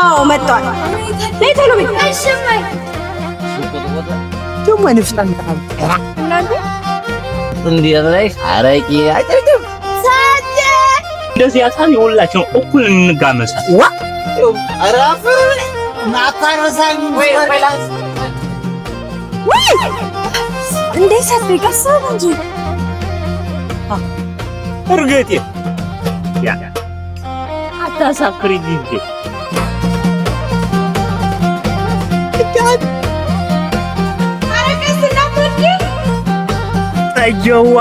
አዎ መጥቷል። ነይ ቶሎ በይ። ደግሞ ንፍጣ እናንተ እንዴት ነሽ? አረቂ አይጨርቅም። እንደዚህ ያሳብ የሁላችን እኩል እንጋመሳል። ዋ ወይ እንዴት ሰፊ ቀስ በል እንጂ እርግጤ ያ አታሳፍሪኝ እንጂ ኧረ ቀስ እንዳትወድቂ። ጠየዋ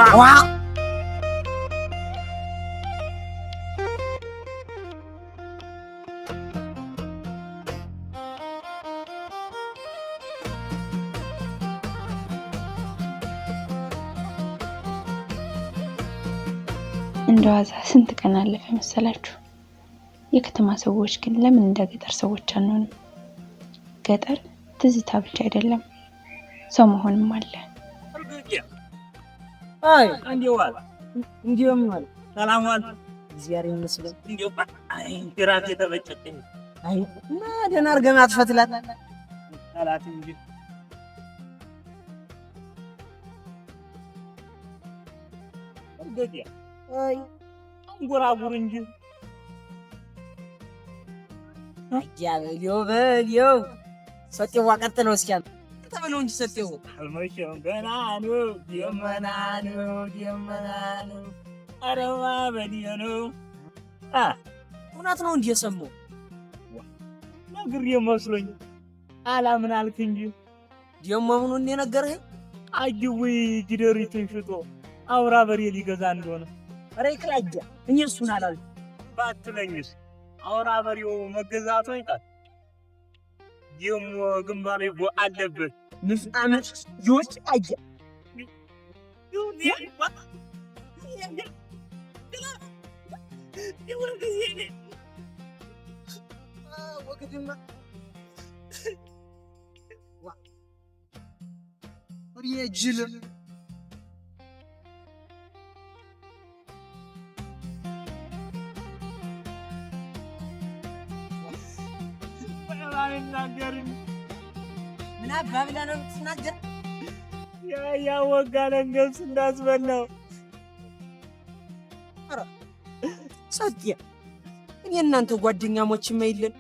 እንደ ዋዛ ስንት ቀን አለፈ መሰላችሁ? የከተማ ሰዎች ግን ለምን እንደ ገጠር ሰዎች አንሆንም? ገጠር ትዝታ ብቻ አይደለም፣ ሰው መሆንም አለ። እርግጤ አይ እንዴው ዋል እንዲሁም ይሆን ሰላም ዋል። እግዚአብሔር ይመስገን። እንዴው አይ ጅራቴ ተበጨቀኝ አይ እና ደህና አድርገህ አትፈትላት። ጠላት እንጂ እርግጤ አይ አንጎራጉር እንጂ ያ በለው በለው ሰጤዋ ቀጥለው እስኪ አንተ በለው እንጂ ሰጤው አልመሸም ገና ነው፣ ደመና ነው፣ ደመና ነው፣ ኧረ ማበዴ ነው። አ እውነት ነው እንጂ የሰማው ነግሬ መስሎኝ አላምን አልክ እንጂ ደግሞ ምኑን የነገርህ? አጅዊ ጊደሪቱን ሽጦ አውራ በሬ ሊገዛ እንደሆነ ኧረ ይቅራጃ እኔ እሱን አላልኩም። ባትለኝስ አውራ በሬው መገዛቱ አይቀር ደግሞ ግንባሬ ጎ አለበት። ንፍጣመት የወጭ አያ ጅል አልናገርም። ምን አባ ብለህ ነው የምትናገር? ያወጋለን ገብስ እንዳስበላው ሰጤ እኔ እናንተ ጓደኛሞችማ የለን።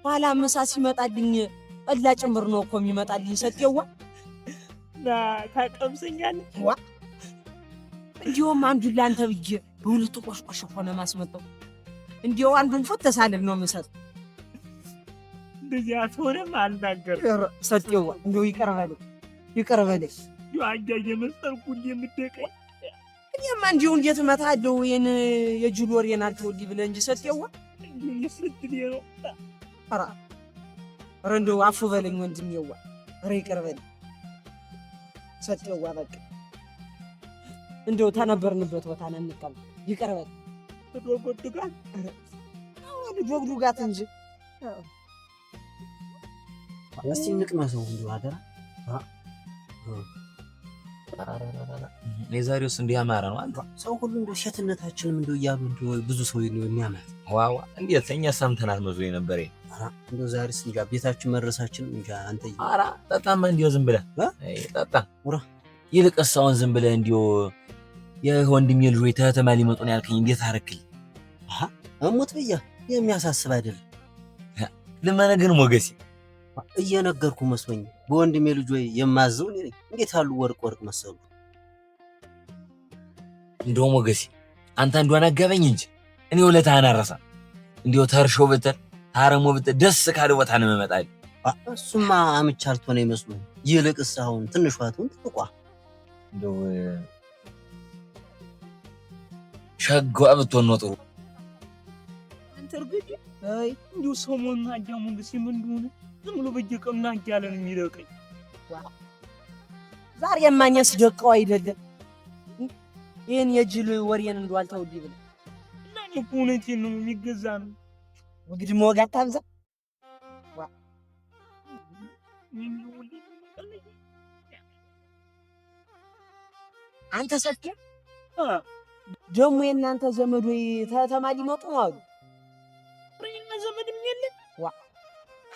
ኋላ ምሳ ሲመጣልኝ ጠላ ጭምር ነው እኮ የሚመጣልኝ። ሰጤዋ ና ታቀምሰኛለህ። ዋ እንዲሁም አንዱን ለአንተ ብዬ በሁለቱ ቆሽቆሽ ሆነ ማስመጣው። እንዲያው አንዱን ፎት ተሳልል ነው የምሰጥ። እንደዚህ አትሆንም። አልናገርም። ሰጤዋ እንዲያው ይቅር በለኝ ይቅር በለኝ። እንዲሁ አህያ እየመሰልኩ እንዲህ የምትደቀኝ እኔማ እንዲሁ እንዴት እመታለሁ ይሄን የጅል ወሬን አልተወልኝ ብለህ እንጂ ሰጤዋ። እንዲሁ የስድሌ ነው። ኧረ ኧረ እንደው አፉ በለኝ ወንድሜዋ፣ ኧረ ይቅር በለኝ ሰጤዋ። በቃ እንደው ተነበርንበት ቦታ ነው እንቀመጥ። ይቅር በለኝ ተጎድጓል። ዶግዱጋት እንጂ እስቲ እንቅመሰው እንዲሁ አደራ። የዛሬውስ እንዲህ ያማረ ነው። አንተ ሰው ሁሉ እንደው ሴትነታችንም እንደው እያሉ እንደው ብዙ ሰው ነው የሚያማት። ዋዋ እንዴት እኛ ሰምተናል መስሎኝ ነበር። ኧረ እንደው ዛሬስ እንጃ ቤታችን መድረሳችንም እንጃ። አንተ ኧረ ጠጣማ እንዲያው ዝም ብለህ እ? አይ ጠጣ። ውራ። ይልቅስ አሁን ዝም ብለህ እንዲያው የወንድሜ ልጆች ተህተማ ሊመጡ ነው ያልከኝ እንዴት አደረክልኝ? እሙት ብያ የሚያሳስብ አይደለም። ልመነ ግን ሞገሴ እየነገርኩ መስሎኝ በወንድሜ ልጅ ወይ የማዘው እኔ ነኝ። እንዴት ያሉ ወርቅ ወርቅ መሰሉ። እንደው ሞገሴ አንተ አንዷን አጋበኝ እንጂ እኔ ውለታህን አልረሳም። እንዲያው ተርሾ ብትል ታረሞ ብትል ደስ ካለ ቦታ ነው የምመጣልህ። እሱማ አምቻልቶ ነው ይመስሉ። ይልቅስ አሁን ትንሿ ትሁን ትልቋ እንደው ሸጓ ብትሆን ነው ጥሩ። አንተ እርግጤ አይ እንዲሁ ሰሞኑን አህያ ሞገሴ ምን እንደሆነ ዝም ብሎ በየቀኑ እያለ ነው የሚለቀኝ። ዛሬ የማኛስ ደቀው አይደለም ይህን የጅል ወሬን እንደው አልተውልኝ ብለህ እና እኔ እኮ እውነቴን ነው የሚገዛ ነው። ወግድ መወግ አታብዛ። አንተ ሰጤ ደግሞ የእናንተ ዘመድ ወይ ተተማ ሊመጡ ነው አሉ። የኛ ዘመድም የለ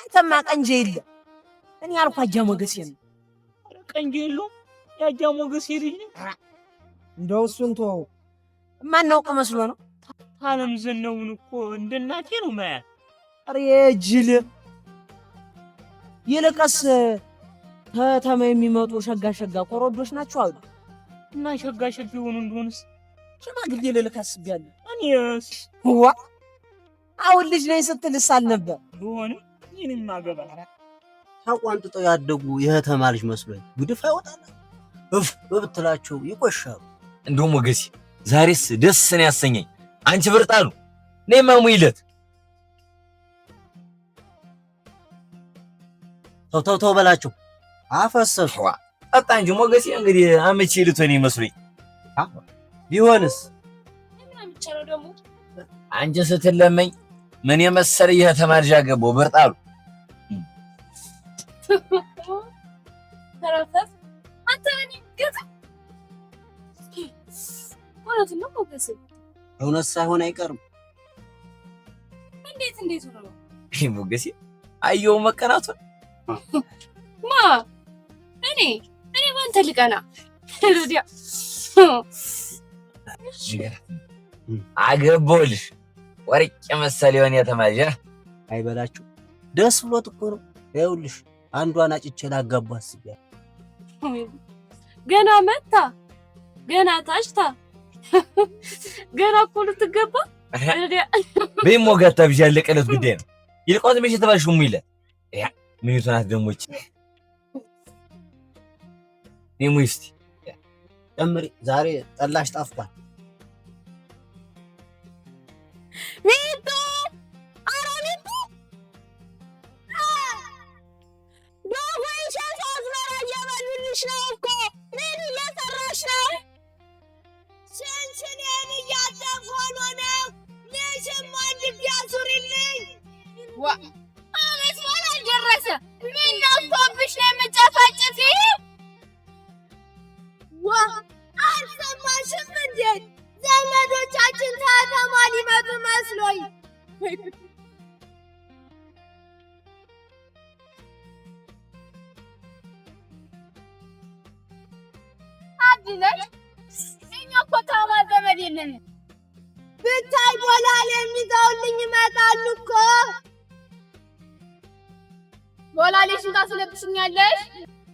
አንተማ ቀንጄ የለ። እኔ ያልኩህ አጃ ሞገሴ ነው። ኧረ ቀንጄ የለውም የአጃ ሞገሴ ልጅ ነኝ። እንደው እሱን ተወው። የማናውቅ መስሎ ነው። ታለም ዘነውን እኮ እንደ እናቴ ነው ማያት። ኧረ ጅል! ይልቅስ ከተማ የሚመጡ ሸጋ ሸጋ ኮረዶች ናቸው አሉ። እና ሸጋ ሸጋ የሆኑ እንደሆንስ ሽማግሌ ልልክ አስቤያለሁ። እኔስ ዋ አሁን ልጅ ነኝ ስትልስ አልነበር? ቢሆንም ይህንም አገባል። ተቋንጥጠው ያደጉ የከተማ ልጅ መስሎኝ ጉድፍ አይወጣል። እፍ በብትላቸው ይቆሻሉ። እንደው ሞገሴ ዛሬስ ደስ ነው ያሰኘኝ። አንቺ ብርጣሉ ነይማ ሙይለት። ተው ተው ተው በላቸው። አፈሰሱ። ዋ ጠጣ እንጂ ሞገሴ። እንግዲህ አመቺ ልትሆን ይመስሉኝ። ቢሆንስ አንቺ ስትለመኝ ምን የመሰለ የከተማ ልጅ አገባው ብርጣሉ። ተረፈፍ አንተ እኔ ገጥም እውነቱን ነው ሞገሴ። እውነት ሳይሆን አይቀርም። እንዴት እንዴት ሆኖ ነው? ይሄ ሞገሴ አየው መቀናቱን። ማ እኔ እኔ ባንተ ልቀና ሉዲያ አገባሁልሽ ወርቅ የመሰለ የሆነ የከተማ ልጅ። አይበላችሁ ደስ ብሎት እኮ ነው። ይኸውልሽ አንዷን አጭቼ ላጋባ አስቤያለሁ። ገና መታ ገና ታጭታ ገና እኮ ልትገባ ሉዲያ። በይ ሞጋታ ብዣ ያለቀለት ጉዳይ ነው። ይልቋት መቼ ተባልሽው ሙይለት ያ ምኒቱ ናት ደግሞ ይህች። እኔ ሙይ እስቲ ጨምሪ። ዛሬ ጠላሽ ጣፍቷል። ሚጡ ኧረ ሚጡ ዶጎይሽ አዝመራ እየበሉልሽ ነው እኮ። ምን እየሰራሽ ነው? ሽንሽኔን እያጠብኩ ሆኖ ነው። ልጅም ወንድ ቢያዙርልኝ። ዋ አመት በዓል አልደረሰ። ምን ነፍቶብሽ ነው የምጨፈጭፊ? ዋ አልሰማሽም እንዴ? ዘመዶቻችን ከተማ ሊመጡ መስሎኝ። አድነሽ እኛ እኮ ታማ ዘመድ የለንም። ብታይ ቦላሌ የሚዘውልኝ ይመጣሉ እኮ። ቦላሌሽን ታስለብሽኛለሽ?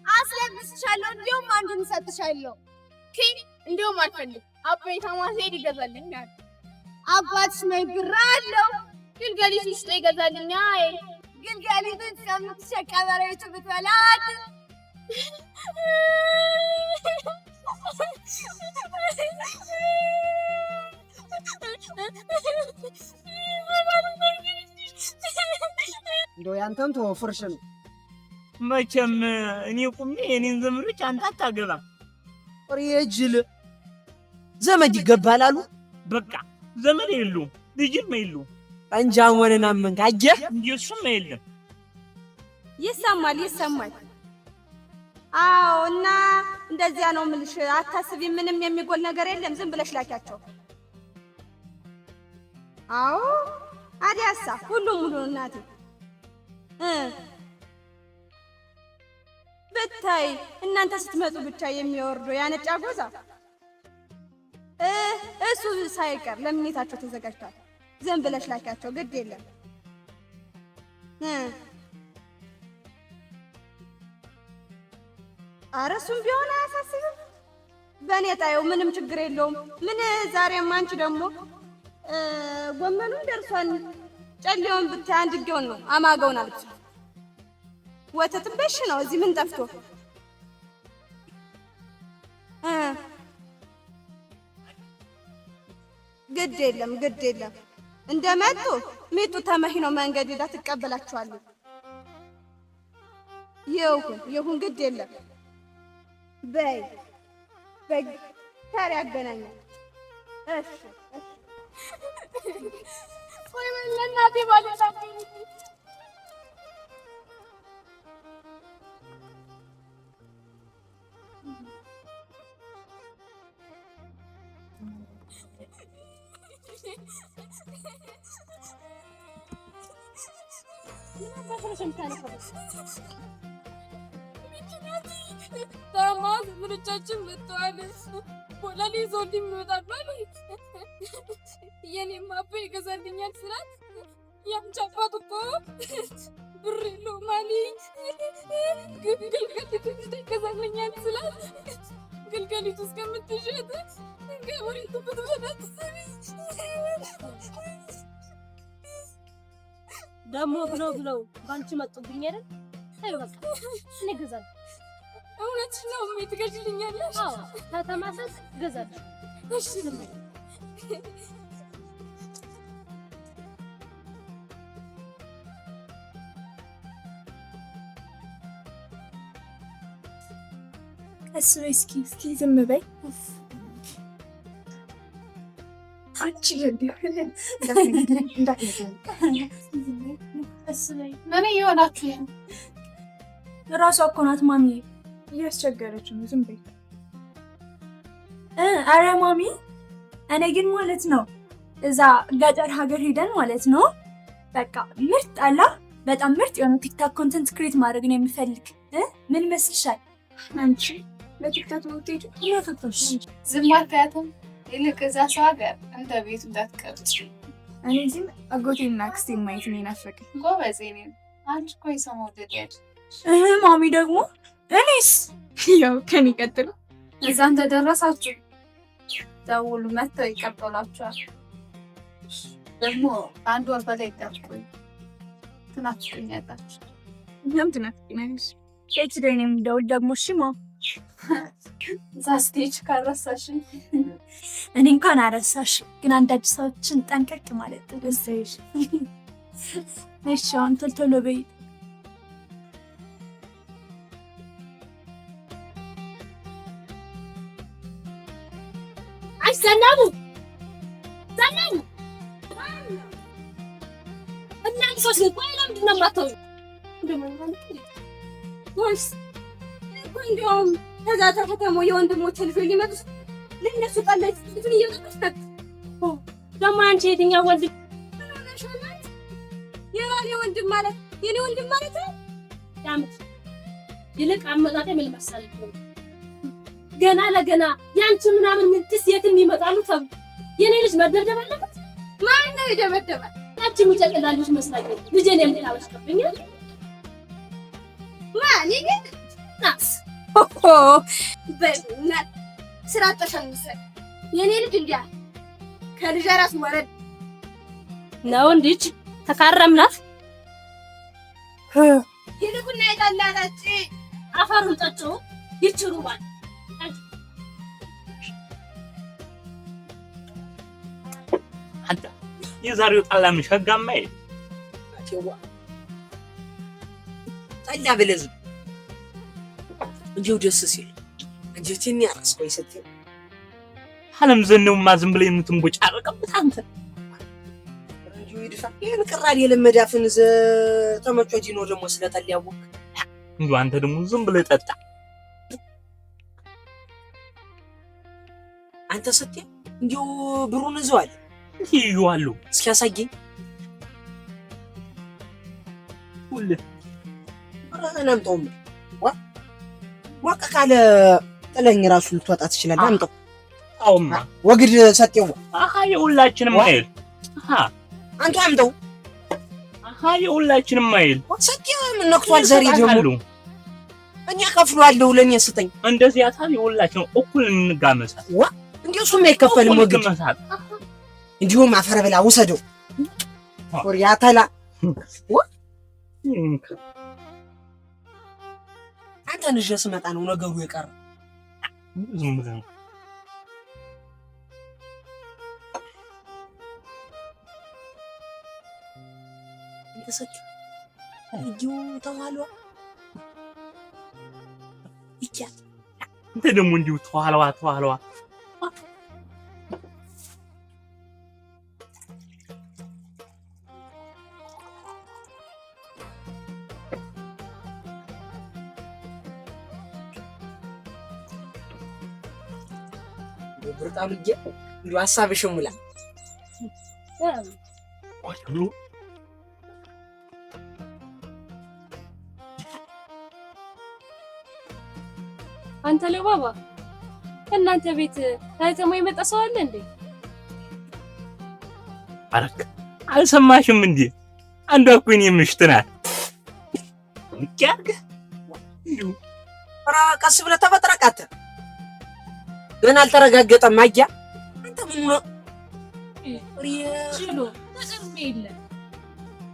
አስለብስሻለሁ። እንዲያውም አንዱን እሰጥሻለሁ። እንዲያውም አልፈልግም። አባዬ ታማ ሲሄድ ይገዛልኛል። አባትሽ መች ብር አለው? ግልገሊቱን ሽጦ ይገዛልኛል። ግልገሊቱን እስከምትሸጥ ቀበሬቱ ብትበላት። እንደው ያንተን ተወው ፍርሽ ነው። መቼም እኔ ቁሜ የኔን ዘመዶች አንተ አታገባም። ኧረ ጅል ዘመድ ይገባል አሉ። በቃ ዘመድ የለውም ልጅም የለውም። ጠንጃ መሆንን አመንክ አየህ? እንደሱም የለም። ይሰማል ይሰማል። አዎ እና እንደዚያ ነው የምልሽ። አታስቢ፣ ምንም የሚጎል ነገር የለም። ዝም ብለሽ ላኪያቸው። አዎ አዲያሳ ሁሉም ሙሉ ነው እናቴ። ብታይ እናንተ ስትመጡ ብቻ የሚወርደው ያ ነጭ አጎዛ እሱ ሳይቀር ለምኔታቸው ተዘጋጅቷል። ዝም ብለሽ ላኪያቸው፣ ግድ የለም። ኧረ እሱም ቢሆን አያሳስብም። በእኔ ጣየው ምንም ችግር የለውም። ምን ዛሬም አንቺ ደግሞ ጎመኑን ደርሷል። ጨሌውን ብታይ አንድጌውን ነው አማገውን አለች። ወተትም በሽ ነው። እዚህ ምን ጠፍቶ? ግድ የለም ግድ የለም። እንደመጡ ሚጡ ተመሂኖ መንገድ ሄዳ ትቀበላችኋለች። ይሁን ይሁን ግድ የለም። በይ በይ ታሪ ያገናኛል። እሺ ወይ ለእናቴ ባለላት ታማ ዘመዶቻችን መጥተዋል። ቦላሌ ይዘውልኝ ይመጣሉ አሉኝ። የኔም አባ ይገዛልኛል ስላት ያንቺ አባት እኮ ብር የለውም አለኝ። ግልገሊቱ ይገዛልኛል ስላት ግልገሊቱ እስከምትሸጥ ገበሬቱ ብትበላት ደግሞ ብለው ብለው ባንቺ መጡብኝ አይደል? አይ በቃ እኔ እገዛለሁ። እውነትሽ ነው እሜ፣ ትገዢልኛለሽ? አዎ ከተማሰስ እገዛለሁ። እሺ ዝም በይ። ቀስ በይ እስኪ እስኪ ዝም በይ። አንቺ ቀስ በይ። ምን እየሆናችሁ ነው? እራሷ እኮ ናት ማሚ፣ እያስቸገረች ነው። ዝም በይ። አረ ማሚ፣ እኔ ግን ማለት ነው እዛ ገጠር ሀገር ሄደን ማለት ነው በቃ ምርጥ አላ በጣም ምርጥ የሆነ ቲክቶክ content create ማድረግ ነው የሚፈልግ። ምን ይመስልሻል? አንቺ ለቲክቶክ ነው የምትሄጂው? ዝም አትያትም? ይልቅ እዛ ሰው ሀገር እንደ ቤቱ እንዳትቀርጭ። እኔ እዚህም አጎቴና አክስቴን ማየት ነው የናፈቀኝ። ጎበዝ የእኔ ነው። አንቺ እኮ የሰው መውደድ ያለሽ። ማሚ ደግሞ እኔስ ያው ከኔ ቀጥሎ እዛ እንደደረሳችሁ ደውሉ፣ መጥተው ይቀበሏችኋል። ደግሞ ከአንድ ወር በላይ እንዳትቆዩ፣ ትናፍቁኛላችሁ። እኛም ትናፍቂናለሽ። ሴት ላይ ነው የምደውል ደግሞ። እሺ ማ እዛ ስትሄጂ ካልረሳሽኝ። እኔ እንኳን አረሳሽ፣ ግን አንዳንድ ሰዎችን ጠንቀቅ ማለት ጥሩ። እሺ አሁን ቶሎ ቶሎ በይ። አይ ዘናቡ ዘናቡ፣ እናንተ ሰዎች ግን ቆይ ለምንድን ነው የማታወሪው? ወይስ እኮ እንዲያውም ከዛ ተከተሞ የወንድሞቼ ልጆች ሊመጡ ለእነሱ ጠላ እንትን እየጠጣች ነበር። ደግሞ አንቺ የትኛው ወንድ ምን ሆነሻል አንቺ? የባሌ ወንድም ማለት የኔ ወንድም ማለት ነው። ያምት ይልቅ አመጣጤ ምን መሰለሽ ነው፣ ገና ለገና ያንቺ ምናምን ምንትስ የትም ይመጣሉ ተብሎ የኔ ልጅ መደብደብ አለበት? ማን ነው የደበደባት? ያቺ ሙጨቅላ ልጅ መስላኝ ልጄን የምታበሽቅብኝ ማን? ይሄ ናስ ኦሆ በእናትህ ስራ አጥተሻል መሰለኝ። የኔ ልጅ እንዲያ ከልጅ ራስ ወረድ ነው እንዲች ተካረምናት። ይልቁና የጠላታች አፈሩን ጠጪው ይችሩባል። አንተ የዛሬው ጠላም ሸጋማ ይል ጠላ ብለህ ዝም እንዲሁ ደስ ሲል አንጀቴን ያራስቆኝ ስትል አለም ዘነውማ ዝም ብለህ የምትንቦጫረቅበት አንተ እንዲሁ ይድፋ። ይህን ቅራኔ የለመደ አፍን ተመቾ ዲኖ ደግሞ ስለጠላ ያወቅ እንዲሁ አንተ ደግሞ ዝም ብለህ ጠጣ። አንተ ስትይ እንዲሁ ብሩን ይዘዋል። ይዤዋለሁ። እስኪ አሳየኝ። ሁልህ ኧረ እኔ አምጣውም። ዋ ሞቅ ካለ ጥለኝ ራሱ ልትወጣ ትችላለህ። አምጣው። አውማ ወግድ ሰጤው። አሃ የሁላችንም አይል። አሃ አንተ አምጣው። አሃ የሁላችንም አይል። ሰጤው ምን ነክቷል ዛሬ ደግሞ? እኔ እከፍለዋለሁ፣ ለእኔ ስጠኝ። እንደዚህ ያታል የሁላችንም እኩል እንጋመሳል። ዋ እንዲሁ እሱም አይከፈልም እኩል ወግድ። እንገመሳል። እንዲሁም አፈር ብላ ውሰደው። ወሪያ ተላ ዋ አንተን ይዤ ስመጣ ነው ነገሩ የቀረ። ዝም ብለህ ነው። አንተ ሰጤው እንዲሁ ተኋሏ ይቻል። አንተ ደግሞ እንዲሁ ተኋላዋ ተኋላዋ። ብርጣሉዬ እንዲሁ ሀሳብሽ ሙላ። አንተ ለባባ እናንተ ቤት ከተማ የመጣ ሰው አለ እንዴ? አረክ አልሰማሽም እንዴ? አንዷ እኮ የእኔ ምሽት ናት። ያርገ ኧረ ቀስ ብለህ ተበጥረቃት። ገና አልተረጋገጠም። አያ አንተ ምን ነው ችሎ ተቀርሜ የለ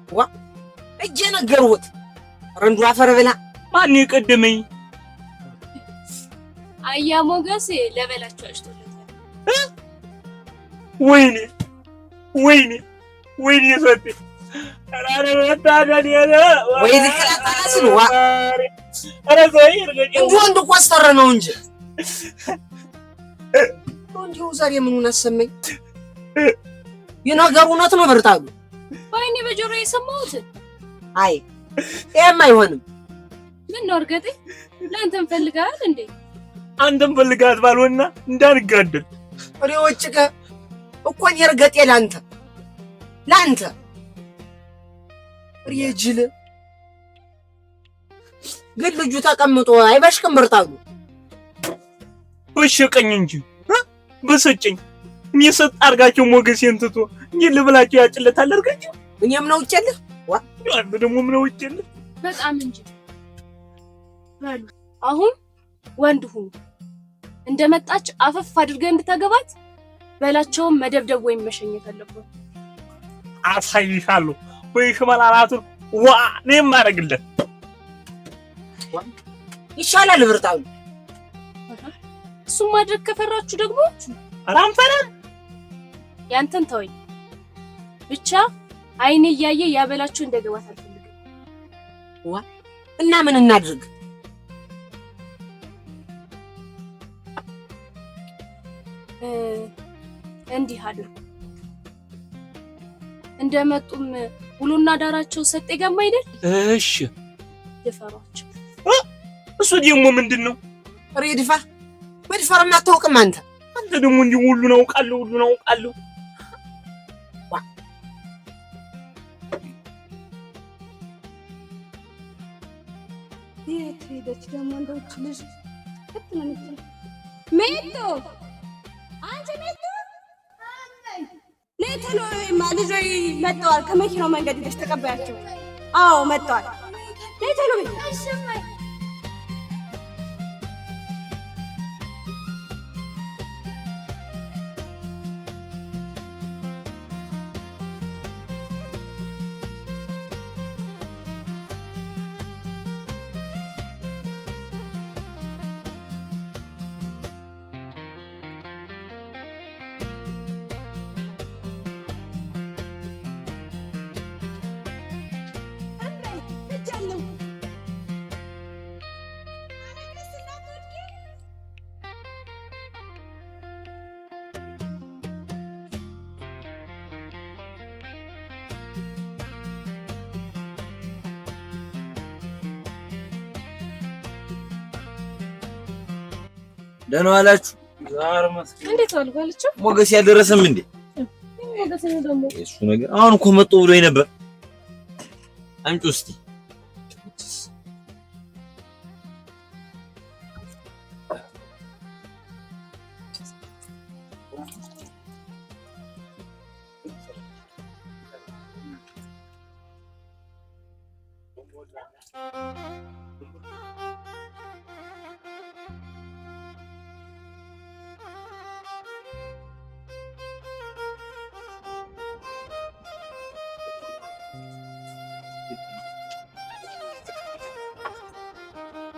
ዋ እጄ ነገርሁት። ኧረ እንደው አፈር ብላ። ማን የቀደመኝ? አያ ሞገሴ ለበላቸው አጭቶለታል። ወይኔ ወይኔ ወይኔ ሰጤ ወይ ልከላከላስን ዋ እንዲሁ ወንድ ኮስተር ነው እንጂ እንዲሁ ዛሬ ምኑን አሰማኝ? የነገሩ እውነት ነው በርታሉ። በዓይኔ በጆሮ የሰማሁት። አይ ይሄም አይሆንም። ምን ነው እርገጤ፣ ለአንተም ፈልገሃል እንዴ? አንተም ፈልገሃት ባልሆንና እንዳንጋደል። እኔ ወጭቀ እኮ እኔ እርገጤ ለአንተ ለአንተ እሬ ጅል ግን ልጁ ተቀምጦ አይበሽቅም በርታሉ። በሸቀኝ እንጂ በሰጨኝ። እኔ ሰጥ አድርጋቸው ሞገሴን ትቶ እኔ ልብላቸው ያጭለታል አድርጋቸው። እኔም ነው ውጭልህ ዋ አንተ ደግሞ ምን ውጭልህ? በጣም እንጂ በሉ አሁን ወንድ ሁኑ። እንደመጣች አፈፍ አድርገህ እንድታገባት በላቸውን መደብደብ ወይም መሸኘት አለብህ። አሳይሻለሁ ወይ ሽመል አናቱን ዋ ነው የማደርግለት። ይሻላል ብርታሉ። እሱን ማድረግ ከፈራችሁ ደግሞ ኧረ አንፈራም። ያንተን ተወኝ ብቻ አይኔ እያየ ያበላችሁ እንደገባት አልፈልግም። ዋ እና ምን እናድርግ? እንዲህ አድርጉ። እንደመጡም ውሎና ዳራቸው ሰጤ ጋማ አይደል? እሺ ድፈሯቸው። እሱ ደግሞ ምንድን ነው? ኧረ ድፋ መድፈርማ አታውቅም አንተ። አንተ ደግሞ እንዲሁ ሁሉን አውቃለሁ ሁሉን አውቃለሁ። የት ሄደች ደግሞ? እንደው ይህች ልጅ ከት ነው የምትለው። ሜቶ አንቺ ሜቶ ነይ ቶሎ በይማ፣ ልጆች መጥተዋል። ከመኪናው መንገድ ሄደሽ ተቀበያቸው። አዎ መጥተዋል። ነይ ቶሎ በይ። ደህና ዋላችሁ? እንዴት ዋልኩ አለችው። ሞገስ ያልደረሰም እንዴ? ሞገስ ነው ደግሞ እሱ ነገር አሁን እኮ መጥቶ ብሎኝ ነበር። አምጪው እስኪ።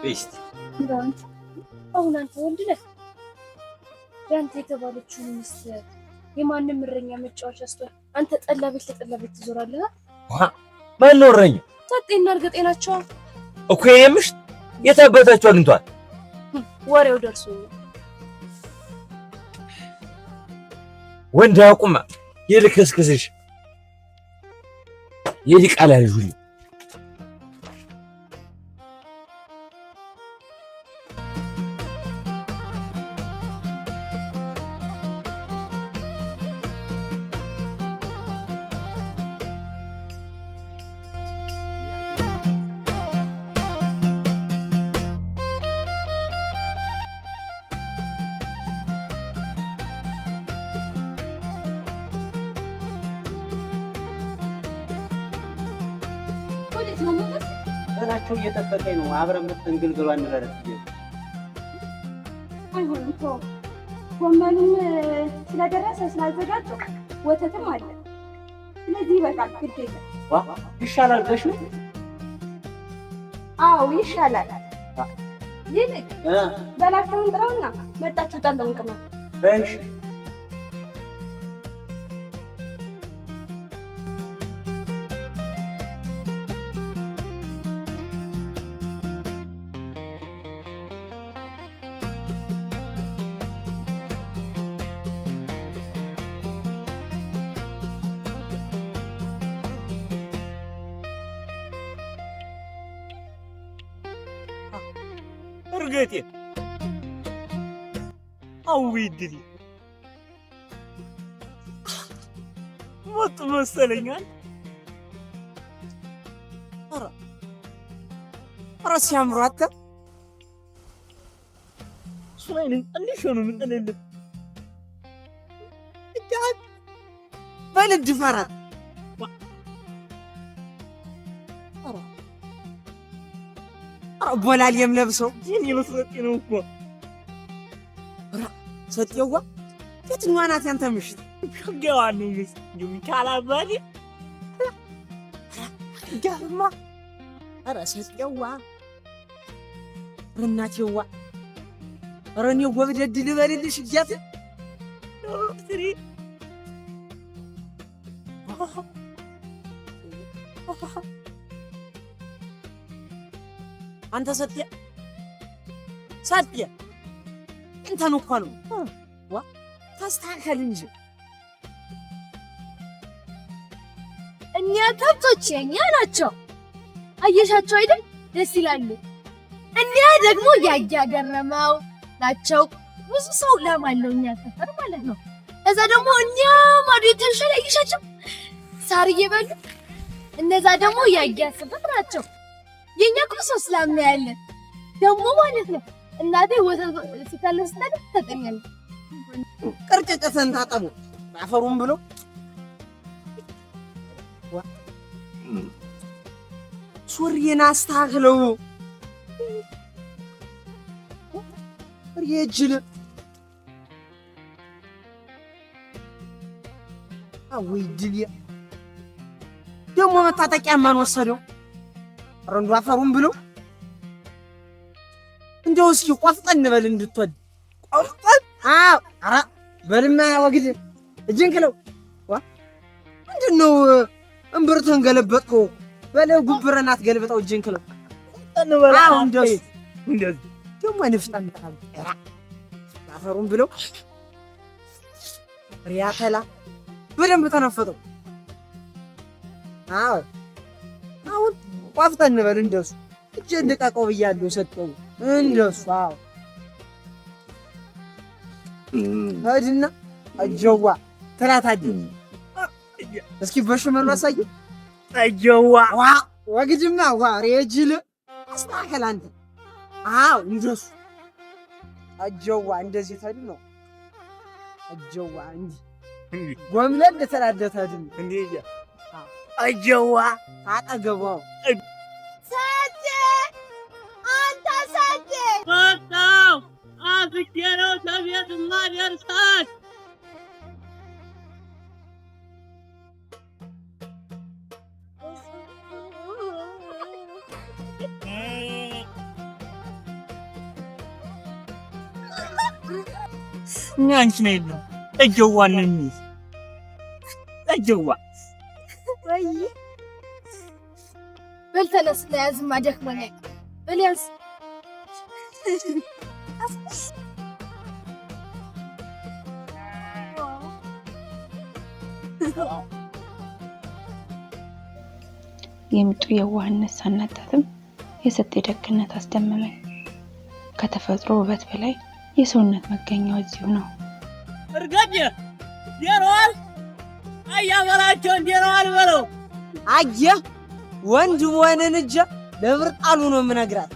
እስኪ አሁን አንተ ወንድ ነህ። ያንተ የተባለችውን ሚስት የማንም እረኛ መጫወቻ ስትሆን አንተ ጠላ ቤት ለጠላ ቤት ትዞራለህ። ማን ነው እረኛ? ሰጤና እርገጤ ናቸው እኮ የኔ ምሽት የታበታችሁ አግኝቷል። ወሬው ደርሶኛል። ወንድ አቁማ የልክስክስሽ የዲቃላ ልጅ ሁሉ ወዴት ነው ሞገስ? በላቸው እየጠበቀኝ ነው። አብረን መጥተን ግልገሏን እንረዳት። አይሆንም፣ ተው። ጎመኑም ስለደረሰ ስላዘጋጀው ወተትም አለ። ስለዚህ ይበቃል። ግድ የለም። ዋ ይሻላል ብለሽ ነው? አዎ ይሻላል። ይልቅ በላቸውን ጥረውና መጣችሁ ጠላውን ቅመም። በሽ እርገጤ አዊ ድል መጡ መሰለኛል። ኧረ ሲያምሩ አንተ። እሱ ላይ እንዲህ ነው የምንጥልልህ። በል ድፈራት። ቦላሌም ለብሰው የኔ ልትሰጪ ነው እኮ። ሰጤዋ የትኛዋ ናት ያንተ ምሽት? ሸጋዋ ነው ምስ እንዲሁ ሚካኤል አባቴ። ጋማ ኧረ ሰጤዋ፣ ኧረ እናቴዋ፣ ኧረ እኔ ጎብደድ ልበልልሽ እያት ስሪ። አንተ ሰጤ ሰጤ እንተን እኮ ነው። ዋ ተስተካከል እንጂ። እኒያ ከብቶች የኛ ናቸው። አየሻቸው አይደል? ደስ ይላሉ። እኒያ ደግሞ ያያ ገረመው ናቸው። ብዙ ሰው ላም አለው እኛ ሰፈር ማለት ነው። እዛ ደግሞ እኒያ ማዶ የተሻለ አየሻቸው ሳር እየበሉ፣ እነዛ ደግሞ ያያ ስብት ናቸው። የኛ እኮ ሶስት ላም ነው ያለን ደግሞ ማለት ነው። እናቴ ወተት ስታለብ ስታለብ ትሰጠኛለች። ቅርጭጭትን ታጠቡ አፈሩን ብሎ ሱሪን አስተካክለው ጅል። አወይ ድል! ደግሞ መታጠቂያ ማን ወሰደው? ኧረ እንደው አፈሩን ብሎ። እንደው እስኪ ቆፍጠን በል እንድትወድ ቆፍጠን። አዎ፣ ኧረ በልማ ወግድ እጅን ክለው። ዋ ምንድን ነው እምብርትህን ገለበጥከው? በለው ጉብረን አትገልብጠው፣ እጅን ክለው። አዎ እንደሱ። እንደዚህ ደግሞ ንፍጠን። ኧረ አፈሩን ብለው ሪያተላ በደንብ ተነፈጠው። አዎ አሁን ቆፍጠን በል እንደሱ። እጄን ልቀቀው ብያለሁ። ሰጠው እንደሱ። አዎ ሂድና እጀዋ ትላታለች። እስኪ በሽመሉ አሳየው። እጀዋ። ዋ ወግድማ ዋ ሬጅል አስተካከል አንተ። አዎ እንደሱ እጀዋ እንደዚህ ተድ ነው። እጀዋ እንዲህ ጎምለል ትላለህ። ተድ ነው። እንዲህ እጀዋ። አጠገቧ። ሰጤ፣ አንተ ሰጤ! መጣሁ። አፍቼ ነው ተቤት ማደርሳት። እኛ አንቺ ነው የለም እጀዋን ነው የሚይዝ እጀዋ። ወይ። በል ተነስ፣ ለያዝማ ደክሞኛል። በል ያዝ። የሚጡ የዋህነት ሳናጣጥም የሰጤ ደግነት አስደመመኝ። ከተፈጥሮ ውበት በላይ የሰውነት መገኛው እዚሁ ነው። እርገጤ ደህና አያ በላቸው፣ ደህና ዋል በለው። አየህ ወንድ መሆንን እጀ ለብርጣሉ ነው የምነግራት።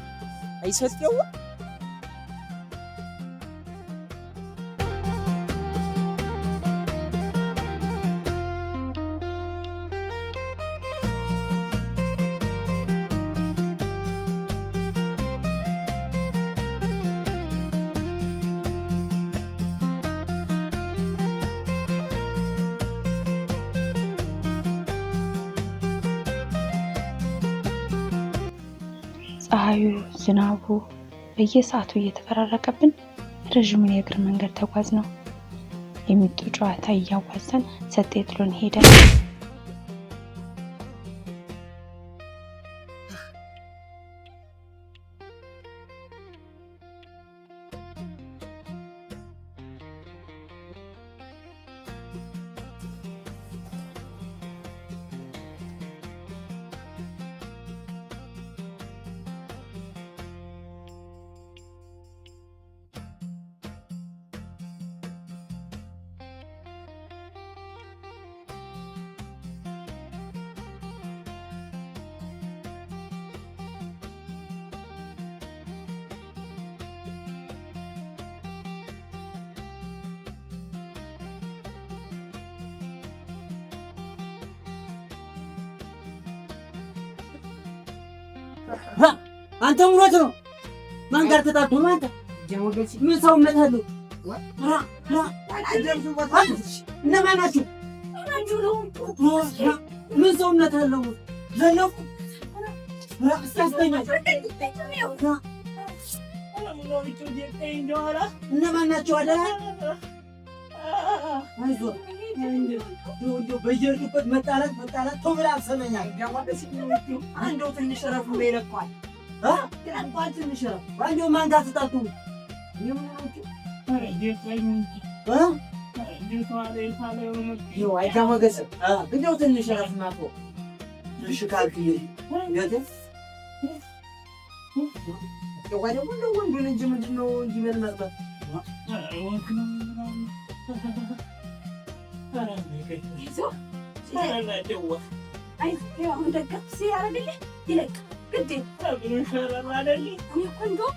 አይሰጤው። ፀሐዩ፣ ዝናቡ በየሰዓቱ እየተፈራረቀብን ረዥሙን የእግር መንገድ ተጓዝነው። የሚጡ ጨዋታ እያዋዛን ሰጤ ጥሎን ሄደ። አንተ እውነት ነው። ማን ጋር ተጣልቶ ነው አንተ? ምን ሰውነት አለው? እነማን ናችሁ? ምን ሰውነት አለው? ዘለቁ እስኪያስተኛል። እነማን ናቸው? አደራ አይዞህ፣ እንደው በየሄድኩበት መጣላት መጣላት ተው ብለህ አልሰማኛል። እንደው ትንሽ እረፍ ብሎ ይለቀዋል። ይለቀዋል። ትንሽ እረፍ። እንደው ማን ጋር ተጣልቶ ነው? አይጋ ሞገስ፣ እንደው ትንሽ እረፍ ማቶ። እሺ ካልክ ደግሞ እንደው ወንዱን እንጂ ምንድን ነው እንጂ መልመጥመጥ አሁን ደገፍ ሲያደርግልህ ይለቅ ግዴ እኔ እኮ እንደው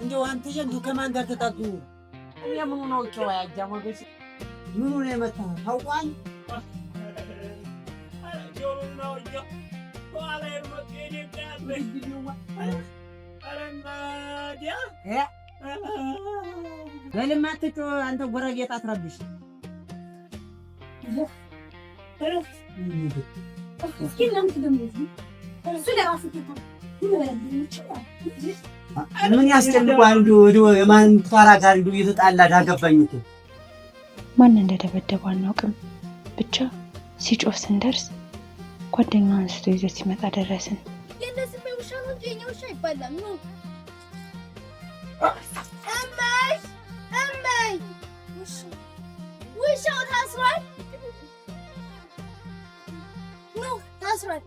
እንደው አንተ እንደው ከማን ጋር ተጣልቶ ነው? እኔ ምኑን አውቄው? አያ ሞገስ፣ ምኑ ነው የመታህ ታውቋል? በልማ አትጮህ አንተ ጎረቤት አትረብሽ። ምን ያስጨንቋል? እንደው የማን ቷራ ጋር እንደው እየተጣላ አገባኝ እኮ። ማን እንደደበደበው አናውቅም። ብቻ ሲጮህ ስንደርስ ጓደኛው አንስቶ ይዞት ሲመጣ ደረስን። የእነዚህ ውሻ ነው እንጂ የእኛ ውሻ አይባላም። ኑ እመይ እመይ፣ ውሻው ታስሯል። ኑ ታስሯል።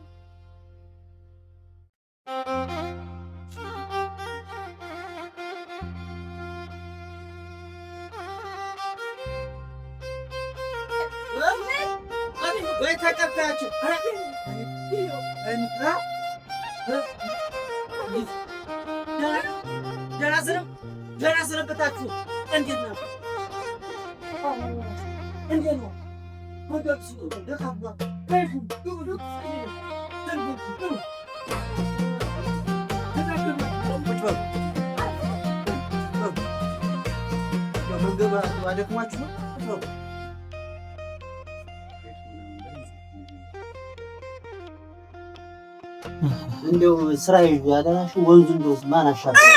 ወይ ተቀባያችሁ ደህና ሰነበታችሁ። እንዴት ነው? እንዴት ነው? መንገዱ አደክሟችሁ ነው? ቁጭ በሉ። እንደው ስራ ይዤ አደራሽ ወንዙ እንደው ማን አሻገረ?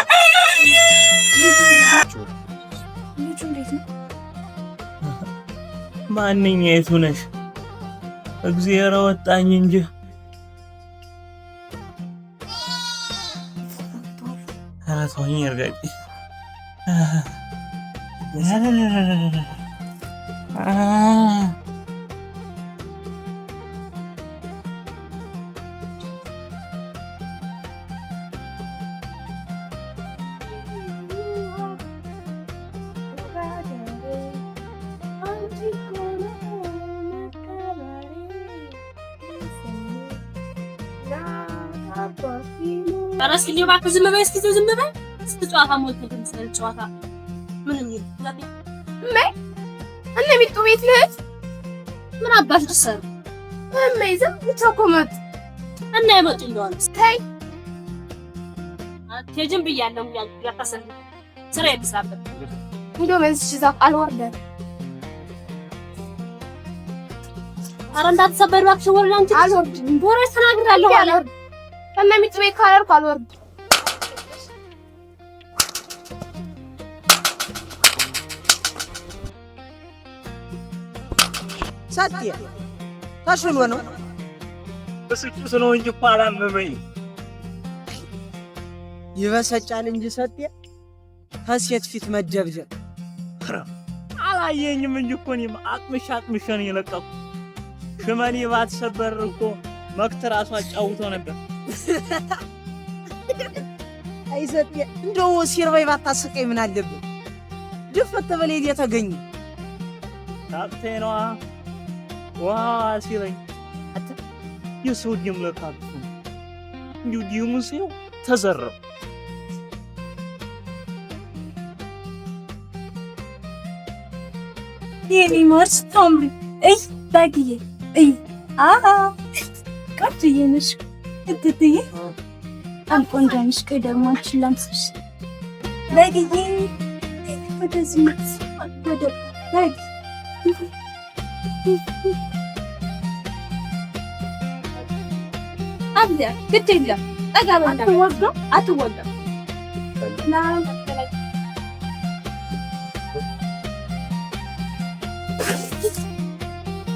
ልጁ እንዴት ነው? ማንኛይቱ ነሽ? እግዚአብሔር ወጣኝ እንጂ። ኧረ ተወኝ እርጋጤ። ኧረ እስኪ እንደው እባክህ ዝም በይ፣ እስኪ ዝም በይ። ስንት ጨዋታ ሞልተህ መሰለህ ጨዋታ ምንም ይል እመይ እነ ሚጡ ቤት ልሂድ። ምን አባሽ ልትሰሪ? እመይ ዝም ብቻ እኮ መጡ እና የመጡ እንደሆነ ተይ አትሄጂም ብያለሁ። ያታሰል ስራ የምሰራበት እንደው በዚች ዛፍ አልወርደም። ኧረ እንዳትሰበር እባክሽ፣ ወርድ አንቺ። አልወርድም። ወረድ ተናግሬያለሁ። አልወርድም። እና ሚጡ ቤት ካላልኩ አልወርድም። ሰጤ ተሽሎ ነው። ብስጭት ነው እንጂ እኮ አላመመኝም። ይበሰጫል እንጂ ሰጤ ከሴት ፊት መደብደብ። ኧረ አላየኝም እንጂ እኮ እኔም አቅምሼ አቅምሼ ነው የለቀኩት። ሽመኔ ባትሰበር እኮ መክት ራሱ አጫውቶ ነበር። አይ ሰጤ እንደው ሲርበይ ባታስቀኝ ምን አለብን? ድፍት በላይ የተገኘ ታብቴ ነዋ ዋ ሲለኝ አንተ የሰው ደም ለካ ክፉ ነው። እንዲሁ ደሙን ሳየው ተዘረው። የኔ ማር ስታምሪ! እይ በግዬ፣ እይ፣ አ ቆንጆዬ ነሽ እትትዬ፣ በጣም ቆንጆ ነሽ። ቆይ ደግሞ አንቺን ላምስልሽ በግዬ። ወደዚህ ወደ በግ። አብዚያ ግድ የለም፣ ጠጋ በልና። አትወጋም። አትወጋም። ና።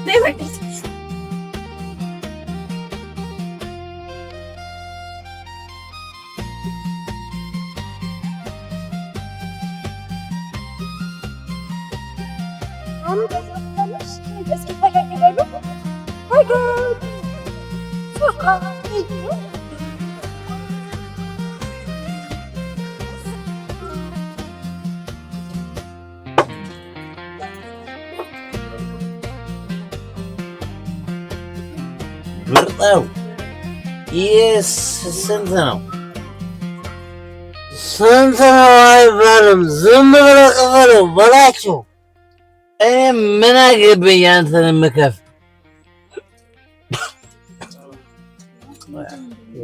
ነይ ወደዚህ። እስኪ ፈገግ በሉ። ፈገግ። ብርጠው ይህ ስንት ነው? ስንት ነው አይባልም። ዝም ብለህ ክፈለው በላቸው። እኔ ምን አገባኝ አንተን የምከፍል?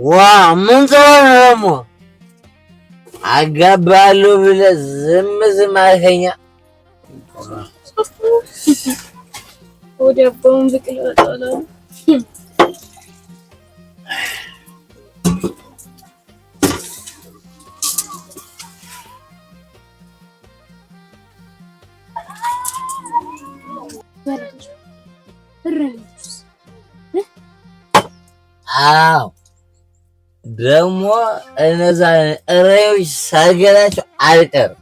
ዋ ምን ትሆን ደግሞ? አጋባለሁ ብለህ ዝም ዝም አልከኛ። ወደ አባውን ብቅል ወጣው። አዎ፣ ደግሞ እነዛን እረኞች ሳልገላቸው አልቀርም።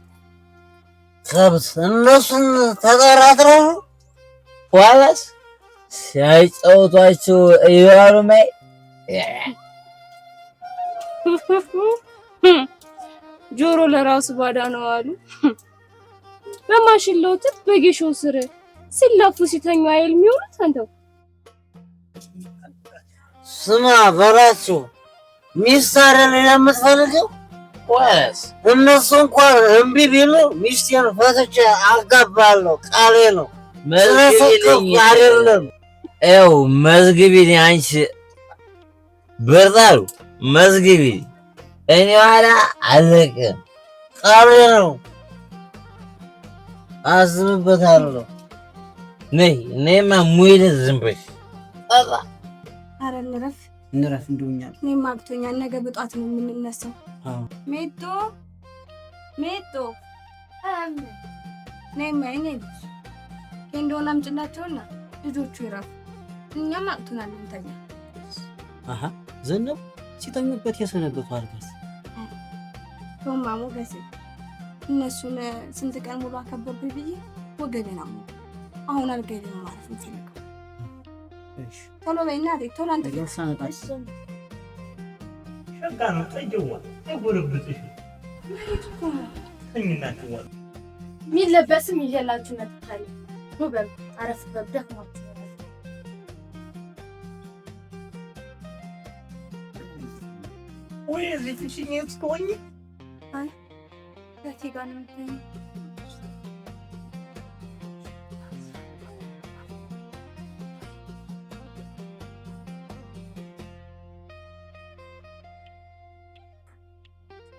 ከብት እነሱን ተጠራጥረው ነው? ኋላስ ሲያጫውቷቸው እየዋሉ ማይ። ጆሮ ለራሱ ባዳ ነው አሉ። በማሽላው ጥጥ በጌሾ ስር ሲላፉ ሲተኙ አይል የሚውሉት አንተው። ስማ በላቸው፣ ሚስት አይደል የምትፈልገው? ኋላስ እነሱ እንኳን እምቢ ቢሉ ሚስቴን ፈትቼ አጋባለሁ፣ ቃሌ ነው። ስለፈቀድኩ አይደለም። ይኸው መዝግቢልኝ፣ አንቺ ብርጣሉ መዝግቢልኝ። እኔ ኋላ አልለቅም። ቃሌ ነው። አስብበታለሁ። ነይ ነይማ ሙይለት ዝም በይ። ኧረ እንረፍ። እንረፍ እንደው እኛ። እኔም አቅቶኛል። ነገ በጧት ነው የምንነሳው። ሜጦ ሜጦ፣ ነይማ የኔ ልጅ፣ ኬንዶውን አምጪላቸውና ልጆቹ ይረፉ። እኛም አቅቶናል እንተኛ። አሃ ዘነቡ ሲተኙበት የሰነበቱ አልጋስ? ቶማ ሞገሴ፣ እነሱን ስንት ቀን ሙሉ አከበርኩኝ ብዬ ወገቤን አሞኝ አሁን አልጋዬ ላይ ነው ማረፍ የምፈልገው። ቶሎ በይ እናቴ፣ ቶሎ አንተ። ሸጋ ነው ጠጅዋ አይጎረብጥሽም። መሬት እኮ ነው። ተኝናችኋ። የሚለበስም ይዤላችሁ መጥቻለሁ። ኑ በሉ አረፍ በሉ፣ ደክሟችሁ። ወይ እዚህ ትሽኝ ስትሆኝ። አይ እህቴ ጋር ነው የምተኛው።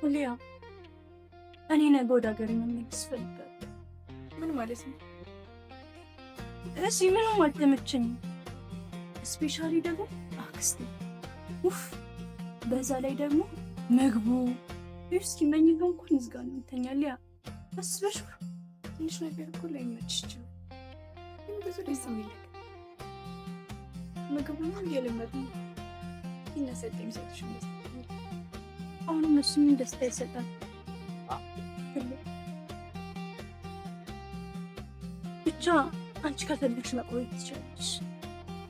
ሊያ፣ እኔ ነገ ወደ ሀገሬ መመለስ እፈልጋለሁ። ምን ማለት ነው? እዚህ ምንም አልተመቸኝም። Especially ደግሞ አክስቴ፣ ኡፍ። በዛ ላይ ደግሞ ምግቡ እስኪ መኝታው እንኳን እዚህ ጋር ነው እንተኛለን። ያ አስበሽ ትንሽ ነገር እኮ ላይመችሽ ይችላል፣ ግን ብዙ ደስ የሚል ነገር ምግቡማ እየለመድን ነው። ይነሰጥ የሚሰጥሽ ይመስለኛል። አሁንም እሱ ምን ደስታ ይሰጣል? ብቻ አንቺ ከፈለግሽ መቆየት ትችላለሽ።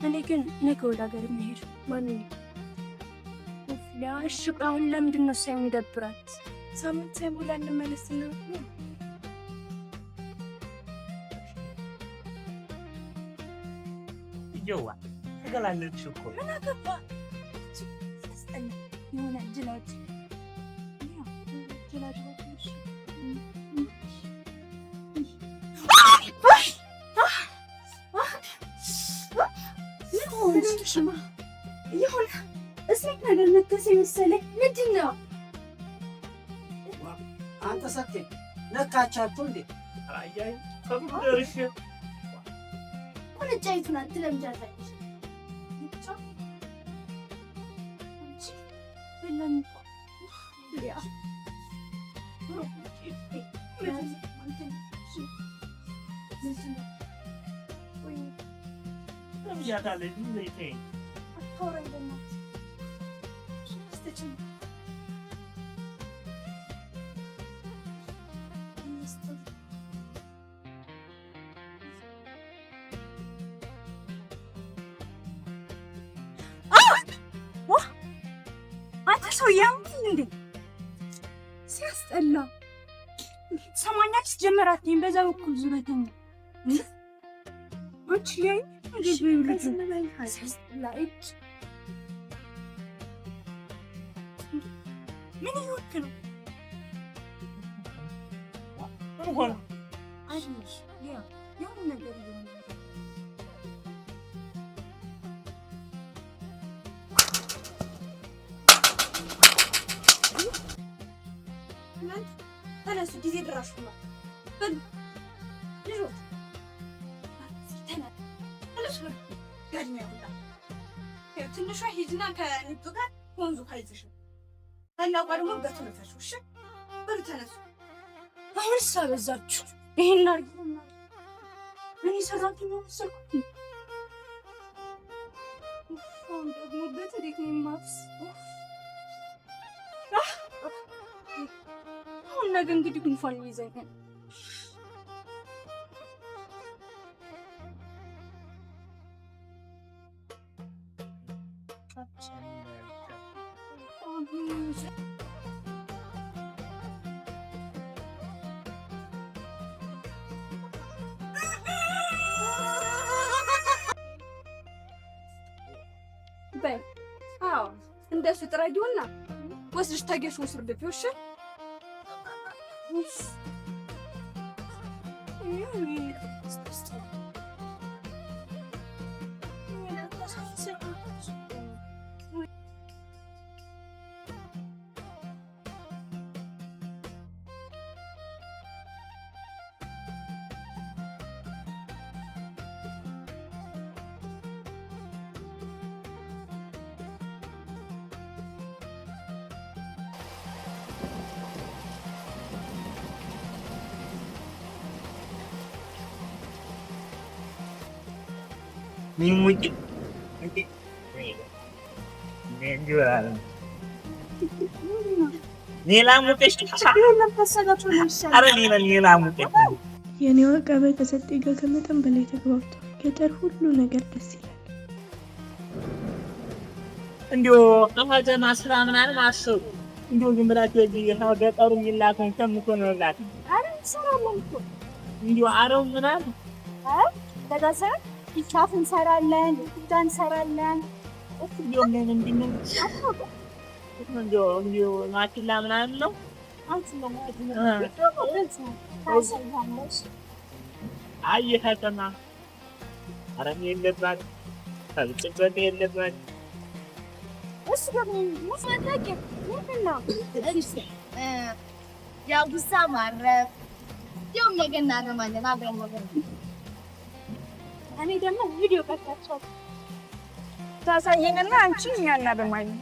እኔ ግን ነገ ወደ ሀገር መሄድ ማንን? ሊያ እሺ፣ ቆይ አሁን ለምንድን ነው እሷ የሚደብራት? ሳምንት ሳይሞላ እንመለስ ነው። እየዋ ተገላለጥሽ እኮ። ምን አገባ? ሲያስጠላ የሆነ ጅላጅል ሊያ፣ ጅላጅሎች። ምን ሆንሽ? የሆነ እስሬት ነገር ነከሰኝ መሰለኝ። ምንድን ነው? አንተ ሰቴ ነካቻችሁ እንዴ? አያይ ከምን ደርሼ ቁንጫይቱ ናት ትለምጃታለሽ። ብቻ አንቺ በላኝ እኮ ሊያ። ትለምጃታለሽ። ዝም በይ ተይኝ። አታውራኝ በእናትህ። አስተጭኝ። አንተ ሰው ያምሃል እንዴ? ሲያስጠላ። ትሰማኛለሽ? ጀመር አትይም። በዛ በኩል ዙረተኛ አንቺ ላይ እንዴት በይው ልጁ ሲያስጠላ። እጅ ምን እየወክ ነው? ምን ሆነ? አይዞሽ ሊያ፣ የሆነ ነገር እየሆነ ነው። እናንተ ተነሱ፣ ጊዜ ድራሽ ሆኗል። በሉ ልጆች ተነሱ፣ በሉ ጋድሚያ ሁላ። ይኸው ትንሿ ሂጂና ከንጡ ጋር ከወንዙ ውሃ ይዘሽ ነው። ታላቋ ደግሞ በቶሎ ፈሺው። እሺ በሉ ተነሱ። አሁንስ አበዛችሁ። ይሄን አድርጊ፣ እኔ ሰራተኛ መሰልኩት? ኡፍ፣ አሁን ደግሞ በት እንዴት ነው የማፍስ? ኡፍ። አህ! አሁን ነገ እንግዲህ ጉንፋን ይይዘኛል። በይ አዎ፣ እንደሱ ጥረጊውና ወስድሽ ተጌሾ ስር ድፊው። እሺ የኔዋ ቀበጥ ከሰጤ ጋር ከመጠን በላይ ተግባብቷል። ገጠር ሁሉ ነገር ደስ ይላል። እንዲሁ ከከተማ ስራ ምናምን አስቡ። እንዲሁ ዝም ብላችሁ እዚህ ገጠሩ የሚላከውን ሸምቶ ነው ላት ኧረ እንሰራለን እኮ። እንዲሁ አረው ምናምን። አይ እንደዛ ሳይሆን ጫፍ እንሰራለን፣ ግድግዳ እንሰራለን። እንዲሁ ምን እንዲህ እንዲሁ እንዲሁ ማኪላ ምናምን ነው። አይ ከተማ አረም የለባት፣ ከብት የለባት። እሱ ደግሞ ምንድን ነው? ዳጉሳ ማረፍ እንዲሁም ነገ እናረማለን አብረን ነገር። እኔ ደግሞ ቪዲዮ ቀርጻቸዋለሁ። ታሳየንና አንቺ እኛ እናርማለን።